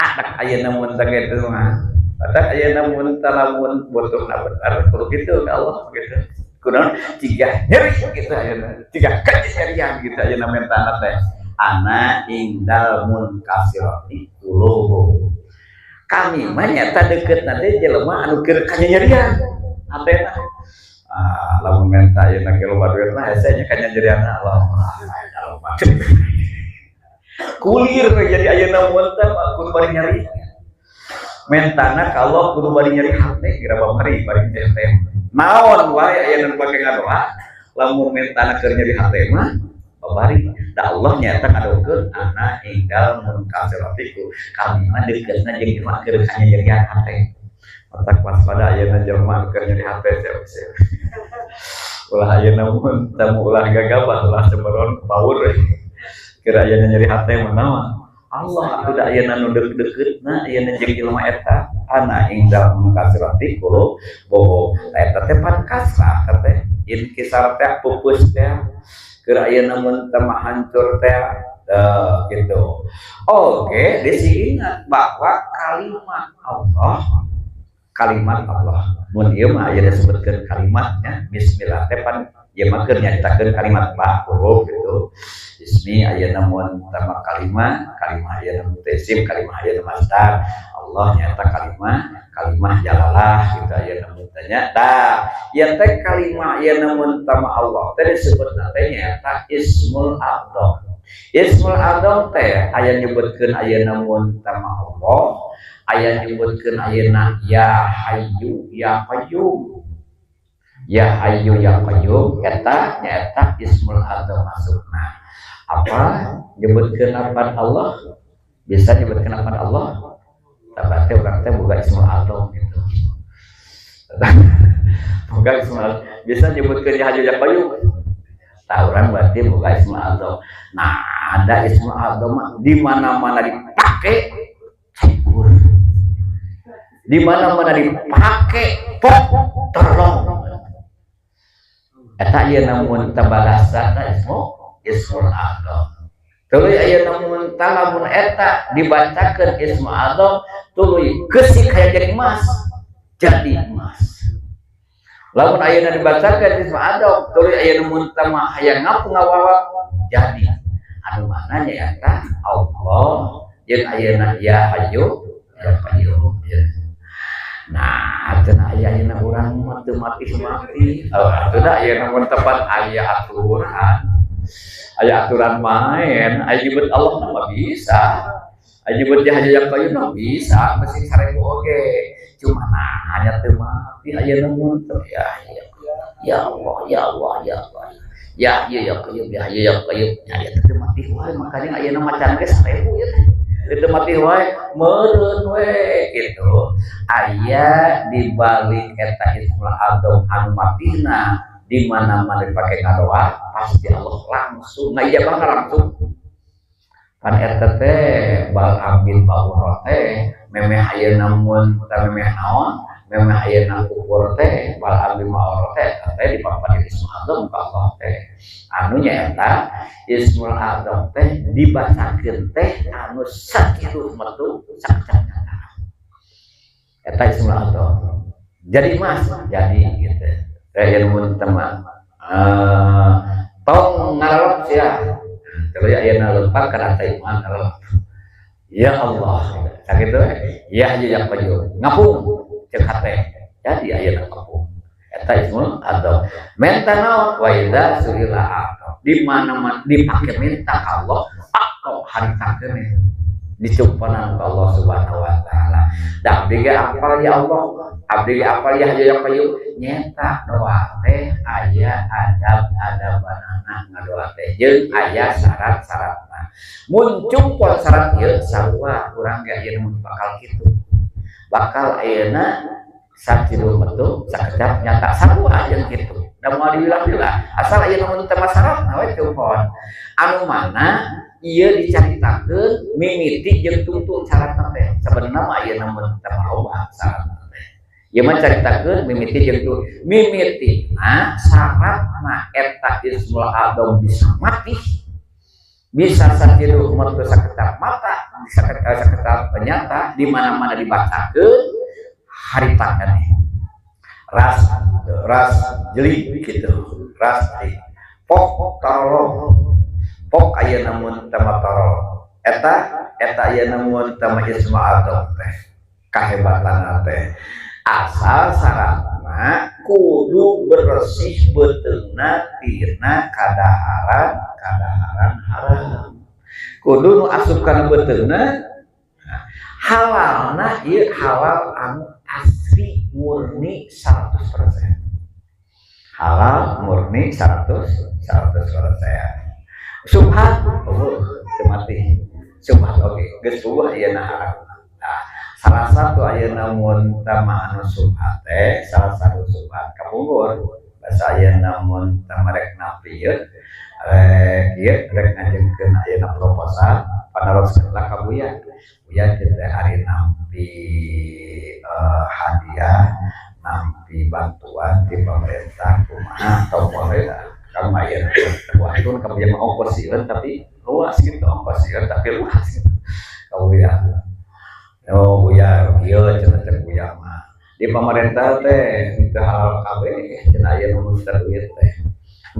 A: adak ayeuna mun teh kitu mah adak ayeuna mun teh lamun butuhna bener kudu kitu ka Allah gitu kunaon jiga nyeri gitu ayeuna jiga kanyerian gitu ayeuna mentana teh ana indal munkasirati qulubuhum kami mah nyata deukeutna teh jelema anu keur kanyerian hatena. Ah, lamun menta ayeuna ge loba duit mah hese nya kanyanyerianna Allah. Kulir we jadi ayeuna mun teh kudu bari nyeri. Mentana ka Allah kudu bari nyeri hate geura bari bari teh teh. Naon wae ayeuna nu pake ngadoa lamun mentana keur nyeri hate mah bari da Allah nyata ngadokeun ana inggal munkasiratiku kami mah deukeutna jeung jelema keur kanyanyerian hate. Otak waspada ayeuna jelema keur nyeri hate teh. Ulah ayeuna mun tamu ulah gagabah ulah cemeron paur we. Keur ayeuna nyeri hate mah naon? Allah atuh da ayeuna nu deukeut-deukeutna ayeuna jeung jelema eta ana ingdal munkasirati qulub bobo eta teh pan kasrah teh inkisar teh pupus teh keur ayeuna mun teh mah hancur teh gitu. Oke, disi ingat bahwa kalimat Allah kalimat Allah mun ieu mah aya disebutkeun kalimatnya bismillah teh pan ieu mah keur nyaritakeun kalimat ba huruf gitu. Bismi ayeuna mun tama kalimat, kalimah ayeuna mun isim, kalimah ayeuna masdar. Allah nyata kalimah jalalah gitu aya namun tanya tah ieu teh kalimah ieu namun tama Allah teh disebutna teh nyaeta ismul a'dham. Ismul a'dham teh aya nyebutkeun aya namun tama Allah, aya nyebutkeun ayeuna ya hayyu ya qayyum. Ya hayyu ya qayyum eta nyaeta ismul a'dham masukna. Apa nyebutkeun lapan Allah? Bisa nyebutkeun lapan Allah? Berarti urang teh boga ismul a'dham gitu. Boga ismul, bisa nyebutkeun ya hayyu ya qayyum. Tah urang berarti boga ismul a'dham. Nah, ada ismul a'dham di mana-mana dipake campur. Di mana-mana dipake pok tolong. Eta ieu namun tabalasa ta ismul a'dham. Tuluy aya namun talamun eta dibacakeun ismul a'dham tuluy kesik hayang jadi emas, jadi emas. Lamun ayeuna dibacakeun ismul a'dham tuluy aya namun tama hayang ngapung ngawawak jadi. Anu mana nya eta Allah jeung ayeuna ya hayyu ya qayyum. Nah, cenah aya ayeuna urang mah teu mati-mati. Oh, atuh da ayeuna mun tepat aya aturan. Aya aturan main, aya nyebut Allah mah bisa. Aya nyebut ya hayyu ya qayyum mah bisa, mesti 1000 oge. Cuma nah hanya teu mati ayeuna mun teu ya ya ya Allah ya Allah ya Allah. Ya hayyu ya qayyum ya hayyu ya qayyum. Ya ya teu mati wae makanya ayeuna macan ge 1000 ya teh. Teu mati wae meureun we gitu. Aya di balik eta ismul a'dham anu matina di mana-mana dipakai ngadoa pasti Allah langsung ngajabah langsung. Pan eta teh Bal'am bin Ba'ura teh memeh ayeuna mun teh memeh naon memeh ayeuna kufur teh Bal'am bin Ba'ura teh teh dipaparin ismul a'dham ka Allah teh anu nyaeta ismul a'dham teh dibacakeun teh anu sakitu metu sakecap eta ismul a'dham jadi emas jadi gitu teh aya mun teman tong ngarelep sia kalau ya ayeuna lempar kana iman ngarelep ya Allah sakitu we ya hayyu ya qayyum ngapung ceuk hate jadi ayeuna ngapung eta ismul a'dham menta naon wa idza su'ila a'ta di mana-mana dipake minta Allah atau haritakeun dicumpanan ke Allah Subhanahu wa taala. Da abdi ge apal ya Allah, abdi ge apal ya hayyu ya qayyum nyeta doa teh aya adab-adabanana ngadoa teh jeung aya syarat-syaratna. Mun cumpol syarat ieu sarua urang ge ayeuna mun bakal kitu. Bakal ayeuna sakitu metu sakecap nyata sarua jeung kitu. Da moal diwilah-wilah asal ayeuna mun teu syaratna we cumpon. Anu mana ieu dicaritakeun mimiti jeung tungtung syaratna teh. Sabenerna mah ayeuna mun teu loba syaratna teh. Ieu mah caritakeun mimiti jeung tungtung. Mimitina syaratna eta ismul a'dham bisa mati. Bisa sakitu metu saketap mata, saketap nyata di mana-mana dibacakeun haritakeun. Ras ras jeli gitu, ras jeli. Pok tarolong. Pok ayeuna mun tama tarolong. Eta eta ayeuna mun tama ismul a'dham teh. Kahebatanna teh. Asal syaratna kudu bersih beuteungna tina kadaharan haram. Kudu nu asup kana beuteungna halalna ieu halal anu asli murni 100%. Halal murni 100%. Subhat eueuh teu mati. Subhat oge geus eueuh ayeuna haram. Nah, salah satu ayeuna mun tama anu subhat teh salah satu subhat kapungkur bahasa ayeuna mun tama rek napi ieu rek ieu rek ngajengkeun ayeuna proposal panaroskeun lah ka Buya. Buya teh ari nampi hadiah nampi bantuan di pemerintah kumaha atau boleh kamu ayeuna wantun ka Buya mah ongkos sieun tapi luas gitu ongkos sieun tapi luas gitu ka Buya. Oh Buya kieu cenah cek Buya mah di pemerintah teh teu halal kabeh cenah aya nu teu duit teh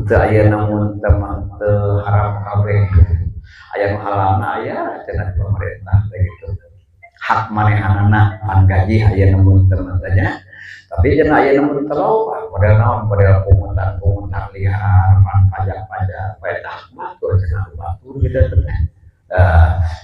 A: teu aya namun teu teu haram kabeh aya nu halalna aya cenah di pemerintah teh gitu. Hak manehanana pan gaji aya mun teu nya. Tapi cenah aya mun teu loba model naon, model pungutan-pungutan liar, pan pajak-pajak eta batur cenah, batur gitu teh.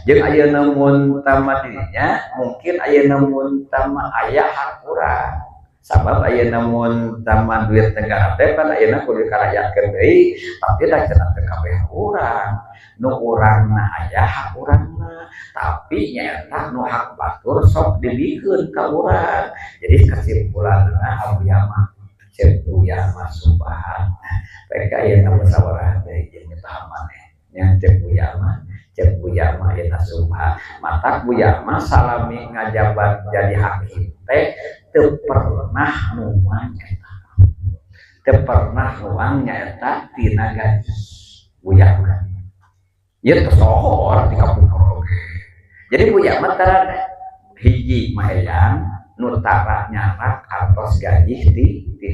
A: Jeung ayeuna mun tama dirinya mungkin ayeuna mun tama aya hak urang, sabab ayeuna mun tama duit negara teh pan ayeuna kudu dikarayakeun deui, tapi da cenah teu kabeh urang nu urangna aya hak urangna, tapi nyaeta nu hak batur sok dibikeun ka urang. Jadi kesimpulanna Abuya mah, cek Buya mah subhan rek ayeuna musyawarah teh jeung maneh nya. Cek Buya mah, cek Buya mah ayeuna subhan matak Buya mah salami ngajabat jadi hakim teh teu pernah nuang eta, teu pernah nuang nyaeta tina gaji Buya mah. Ieu tersohor di kampung oge. Jadi Buya mah tara hiji mah hayang nu tara nyarak artos gaji di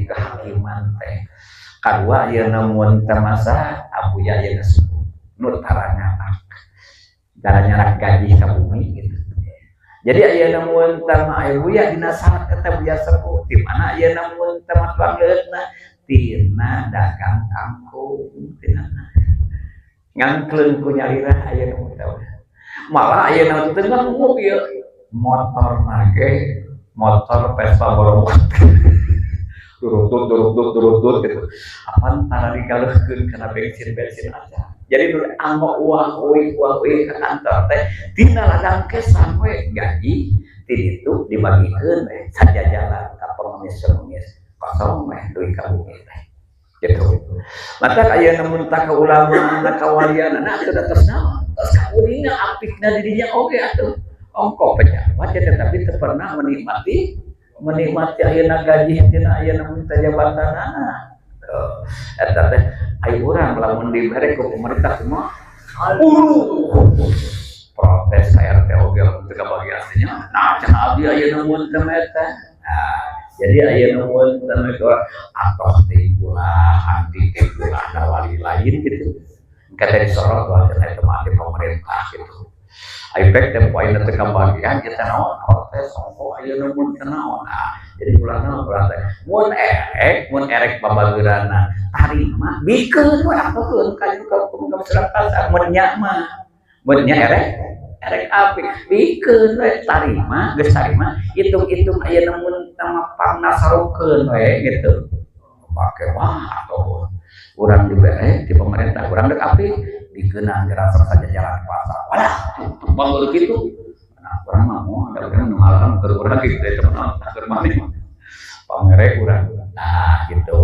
A: kehakiman teh. Kadua, ayeuna mun teu masa Abuya ayeuna nu tara nyarak, tara nyarak gaji ka bumi gitu. Jadi ayeuna mun teu mah Buya dina saat eta Buya sepuh di mana ayeuna mun teu mah tuangeunna tina dagang kangkung, tina ngangkleung ku nyalira. Ayeuna mun teu malah ayeuna teu mobil motor nage motor Vespa borong durutut durutut durutut gitu, apa tara digaleuhkeun kana bensin bensin aja. Jadi nu anggo uang uih uang uih ke kantor teh tina ladang kesang we gaji ti ditu dibagikeun we sajajalan ka pengemis-pengemis, kosong we duit ka bumi teh gitu. Maka ayeuna mun ka ulama ka walian nah atuh da tos naon, tos kauninga apikna di dinya oge atuh. Ongko pejabat ya, tetapi teu pernah menikmati menikmati ayeuna gaji tina ayeuna mun jabatanana. Eta teh ai urang lamun dibere ku pemerintah kumaha? Protes ka RT oge lamun teu kabagian nya. Nah, cenah abdi ayeuna mun teu eta. Nah, jadi ayeuna mun teu atoh teh ulah anti teh ulah ada wali lain gitu. Kata disorot wah cenah eta mah pemerintah gitu. Ai pek teh poe teu kabagian kita naon protes ongko ayeuna mun teu naon. Nah, jadi ulah naon, ulah teh mun erek babageurana tarima bikeun we atuhkeun ka ka masyarakat. Mun nya mah, mun nya erek erek apik bikeun we, tarima geus tarima, hitung-hitung ayeuna mun tama pangnasarukeun we gitu. Make wah atuh urang dibere di pemerintah, urang dek apik dikeunang dirasa saja jalan pasar wadah bangun gitu. Nah, urang mah mau ada urang nu ngalam keur urang gitu itu mah keur maneh pamere urang. Nah, gitu.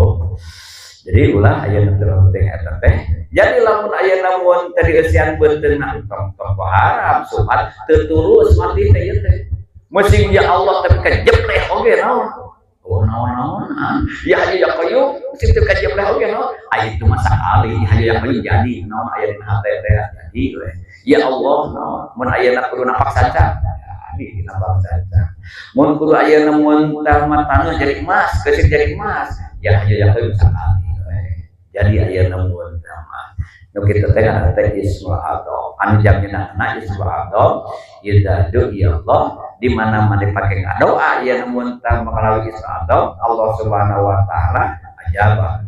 A: Jadi ulah ayeuna teu penting eta teh. Jadi lamun ayeuna mun teh dieusian beuteungna tong tong haram subhat teu turus mati teh ieu teh. Mesti ya Allah tapi kajebleh oge naon. Oh, naon-naon ya Hayyu ya Qayyum mesti teu kajebleh oge naon. Aya itu mah sakali ya Hayyu ya Qayyum jadi naon aya dina hate teh jadi we. Ya Allah naon mun ayeuna kudu napak saca jadi napak saca. Mun kudu ayeuna mun tah taneuh jadi emas, keusik jadi emas. Ya Hayyu ya Qayyum sakali we. Jadi ayeuna mun tah nu kitu teh ngaranna teh Ismul A'dham anu jamina Ismul A'dham idza du'iya Allah, di mana-mana dipake ngadoa ya mun tah melalui Ismul A'dham, Allah Subhanahu wa taala ajaba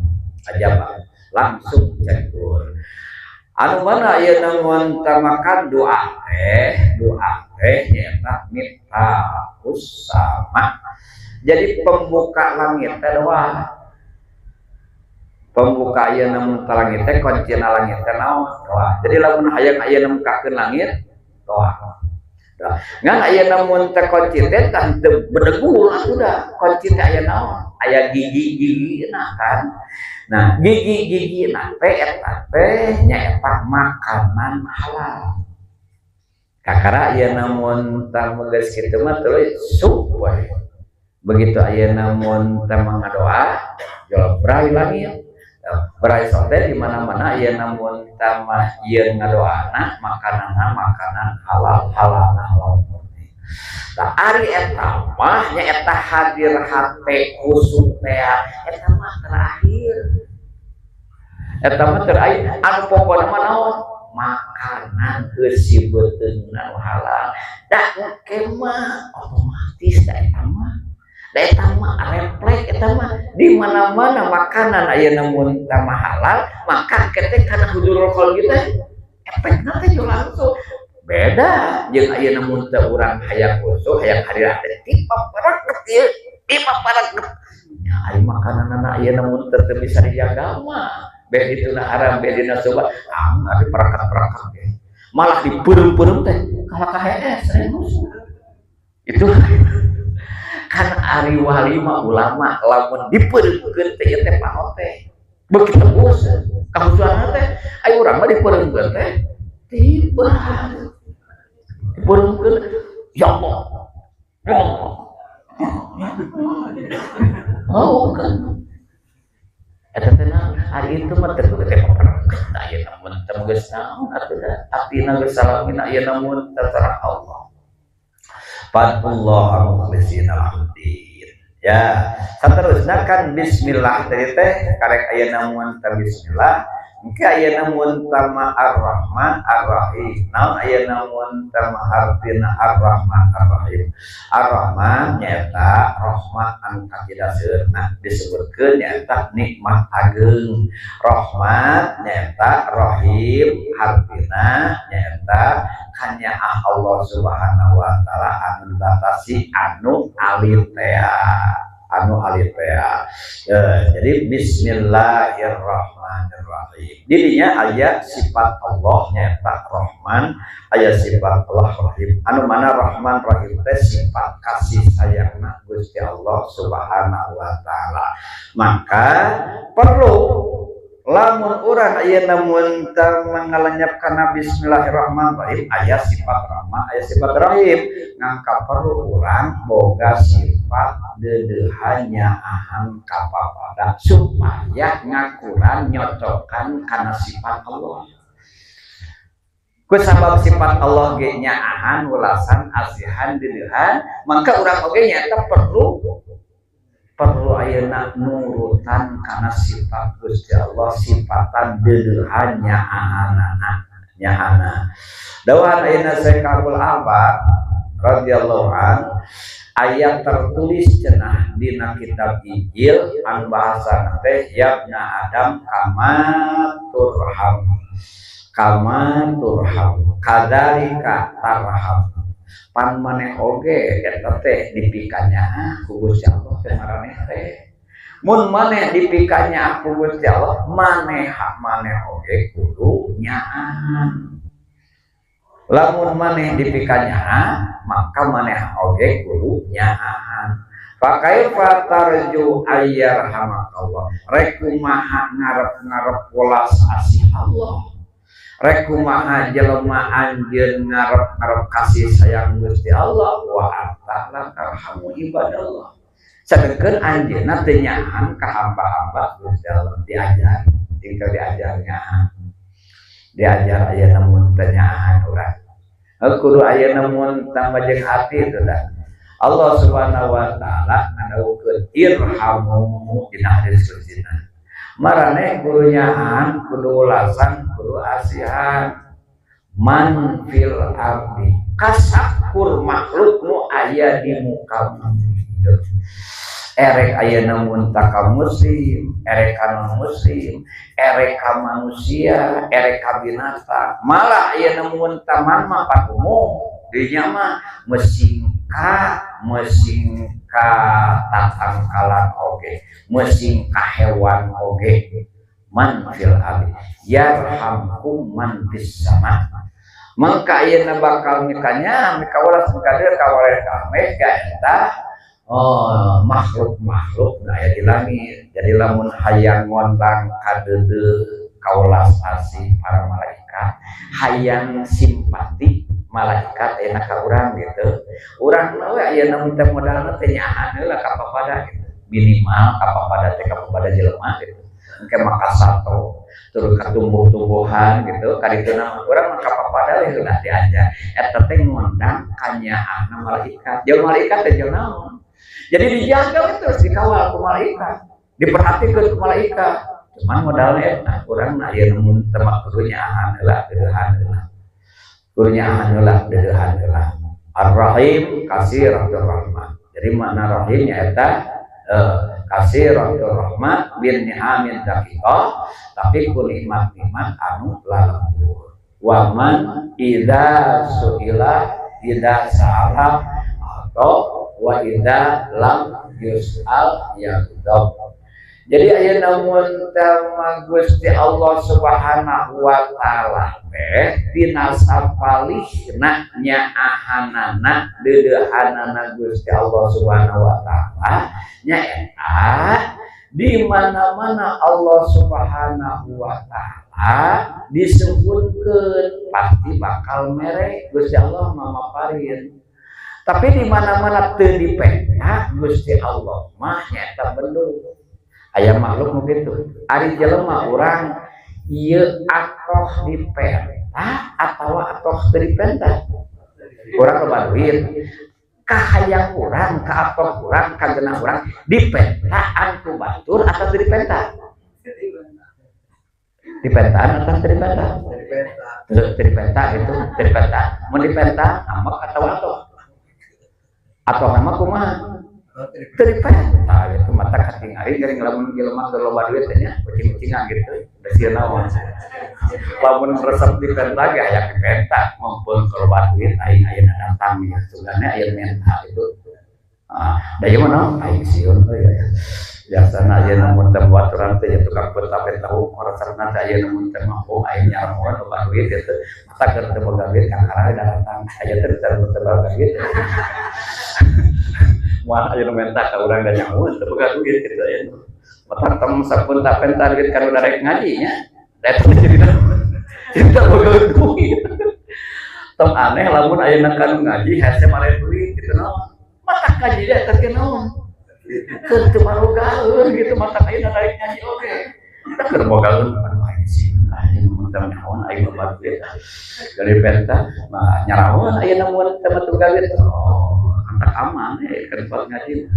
A: ajaba langsung cakur. Anu mana ayeuna mun tah makan doa teh, doa teh nyaeta miftahus sama. Jadi pembuka langit teh doa. Pembuka ayeuna mun langit teh, kuncina langit teh naon? Doa. Jadi lamun hayang ayeuna mukakeun langit, doa. Ngan ayeuna mun teh kunci teh tah teu bedegul atuh da. Kunci teh aya naon? Aya gigi-gigi nah kan. Nah, gigi-gigi na teh eta teh nyaeta makanan halal. Kakara ayeuna mun tah geus kitu mah tuluy sup we. Begitu ayeuna mun teh ngadoa, jual berai langit. Berai sote di mana-mana ayeuna mun tah mah ieu ngadoana makananna makanan halal, halalna halal murni. Tah ari eta mah nyaeta hadir hate khusuk teh eta mah terakhir. Eta mah terakhir, anu pokona mah naon? Makanan eusi beuteungna halal da engke mah otomatis, da eta mah, da eta mah refleks. Eta mah di mana-mana makanan ayeuna mun mah halal, maka kete kana hudurul qalbi teh efekna teh langsung beda jeung ayeuna mun teu. Urang hayang khusyuk, hayang hadir teh tipa paraket ieu, tipa paraket ya. Ari makananna ayeuna mun teu bisa dijaga mah, beh itu haram, beh dina coba ah ari parakat-parakat ge malah dipeureum-peureum teh kalah ka hees. Itu kan ari wali mah, ulama, lamun dipeureumkeun teh ieu teh paot teh beuki tebus kahusuanna teh. Ayo, urang mah dipeureumkeun teh tiba dipeureumkeun, ya Allah, ya Allah. Oh kan eta teh naon? Ari itu mah teu teh papereket ayeuna mun teu geus naon atuh da atina geus salamina ayeuna mun terserah Allah. Fad'ullaha mukhlishina lahuddin. Ya, saterusna kan bismillah tadi teh karek ayeuna mun teu bismillah. Engke ayeuna mun tama Ar-Rahman Ar-Rahim. Naon ayeuna mun tama artina Ar-Rahman Ar-Rahim? Ar-Rahman nyaeta rahmat anu katidaseurna, disebutkeun nyaeta nikmat ageung. Rahmat nyaeta Rahim hartina nyaeta kanyaah Allah Subhanahu wa taala anu dibatasi, anu alit tea, anu alit tea. Jadi bismillahirrahmanirrahim. Dirinya aya sifat Allah nyaeta Rahman, aya sifat Allah Rahim. Anu mana Rahman Rahim teh sifat kasih sayangna Gusti Allah Subhanahu wa taala. Maka perlu lamun urang ayeuna mun mangalenyap kana bismillahirrahmanirrahim, aya sifat Rahman, aya sifat Rahim, ngangka perlu urang boga sifat deudeuhan, nyaahan ka papada supaya ngakuran nyocokan kana sifat Allah. Ku sabab sifat Allah ge nyaahan, welasan, asihan, deudeuhan, maka urang oge nyaeta perlu perlu ayeuna nurutan kana sifat Gusti Allah, sifatan deudeuhan, nyaahanana, nyaahana. Dawuhan ayeuna Syekh Abdul Ahmad radhiyallahu an, ayat tertulis cenah dina kitab Injil anu bahasa teh yabna Adam kama turham, kama turham kadzalika tarham. Pan maneh oge eta teh dipikanya ku Gusti Allah teh maraneh teh. Mun maneh dipikanya ku Gusti Allah, maneh maneh oge kudu nyaahan. Lamun maneh dipikanya, maka maneh oge kudu nyaahan. Fakaifa tarju ayyarhamakallah? Rek kumaha ngarep-ngarep welas asih Allah? Rek kumaha jelema anjeun ngarep-ngarep kasih sayang Gusti Allah wa anta la tarhamu ibadallah, sedengkeun anjeunna teu nyaahan ka hamba-hamba Gusti Allah? Diajar, tinggal diajar nyaahan, diajar ayeuna mun teu nyaahan urang kudu ayeuna mun tambah jeung hati itu dah. Allah Subhanahu wa taala ngadawuhkeun irhamu dina hadis kudsina. Maraneh kudu nyaahan, kudu welasan, kudu asihan man fil ardi, kasakur makhluk nu aya di muka bumi. Erek ayeuna mun ka muslim, erek ka non muslim, erek ka manusia, erek ka binatang, malah ayeuna mun taman mah pan umum dinya mah, mesing ka tatangkalan oge, mesing ka hewan oge. Man fil ardi yarhamkum man fis sama. Mangka ayeuna bakal mikanya mikawelas mikadir kawareh kameh ka eta, oh, makhluk-makhluk nu aya di langit. Jadi lamun hayang ngondang kadeudeuh, kawelas asih para malaikat, hayang simpati malaikat enak ka urang gitu, urang we ayeuna mun teh modalna teh nyaahan heula ka papada gitu. Minimal ka papada teh, ka papada jelema gitu, engke maka sato turun ka tumbuh-tumbuhan gitu. Kadituna mah urang mah ka papada we heula diajar. Eta teh ngondang kanyaahna malaikat. Jeung malaikat teh jeung naon? Jadi dijaga we terus, dikawal ku malaikat, diperhatikan ku malaikat. Cuman modalnya eta urang na ieu mun teu mah kudu nyaahan heula deudeuhan heula. Kudu nyaahan heula deudeuhan heula. Ar-Rahim kasiratur rahmah. Jadi makna rahim nyaeta kasiratur rahmah bin ni'amin daqiqah, tapi ku nikmat-nikmat anu lalembur. Wa man idza su'ila idza sa'ala atau wa idza lam yus'al yaghdab. Jadi ayeuna mun teh Gusti Allah Subhanahu wa taala teh dina sapalihna nyaahanana deudeuhanana Gusti Allah Subhanahu wa taala nyaeta di mana-mana Allah Subhanahu wa taala disebutkeun pasti bakal mere Gusti Allah mamaparin. Tapi di mana-mana teu dipenta Gusti Allah mah nyaeta bendung. Aya makhluk nu kitu. Ari jelema urang ieu atoh dipenta atawa atoh teu dipenta. Urang loba duit, kahayang urang, ka atoh urang, ka genah urang dipentaan ku batur atau teu dipenta? Dipentaan atau teu dipenta? Teu dipenta itu, teu dipenta. Mun dipenta ambek atawa atoh? Atoh nama kumaha? Teu dipenta itu mata katingali geuning lamun jelema keur loba duit teh nya ucing-ucingan gitu. Da sieun naon. Lamun resep dipenta ge aya dipenta, mumpung keur loba duit aing ayeuna datang ya sugane aya menta itu. Ah, da ieu mah naon aing sieun euy ya. Biasana ayeuna mun teu baturan teh ya tukang penta-penta resepna teh ayeuna mun teu mampu aing nyarahoan loba duit gitu. Mata keur teu boga duit kakara datang aya teh teu boga duit. Moal aya nu menta ka urang da nyaho teu boga duit kitu aya. Mata tem sapunta-penta duit kan udah rek ngaji nya. Da eta jadi teu boga duit. Tong aneh lamun ayeuna kan ngaji hese mare duit kitu naon. Mata ngaji eta teh naon. Keur teu marogaeun gitu mata ayeuna rek ngaji oge. Tah keur bogaeun aduh aing sih aing mun teu nyaho aing loba duit. Dari penta mah nyarahoan ayeuna mun teu boga duit. Oh, antak aman ya keur ngaji.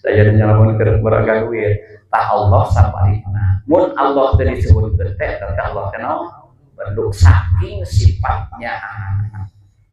A: Daya nyalamun keur boga duit. Tah Allah sabalikna. Mun Allah teu disebutkeun teh teh Allah teh naon? Bentuk saking sifatnya.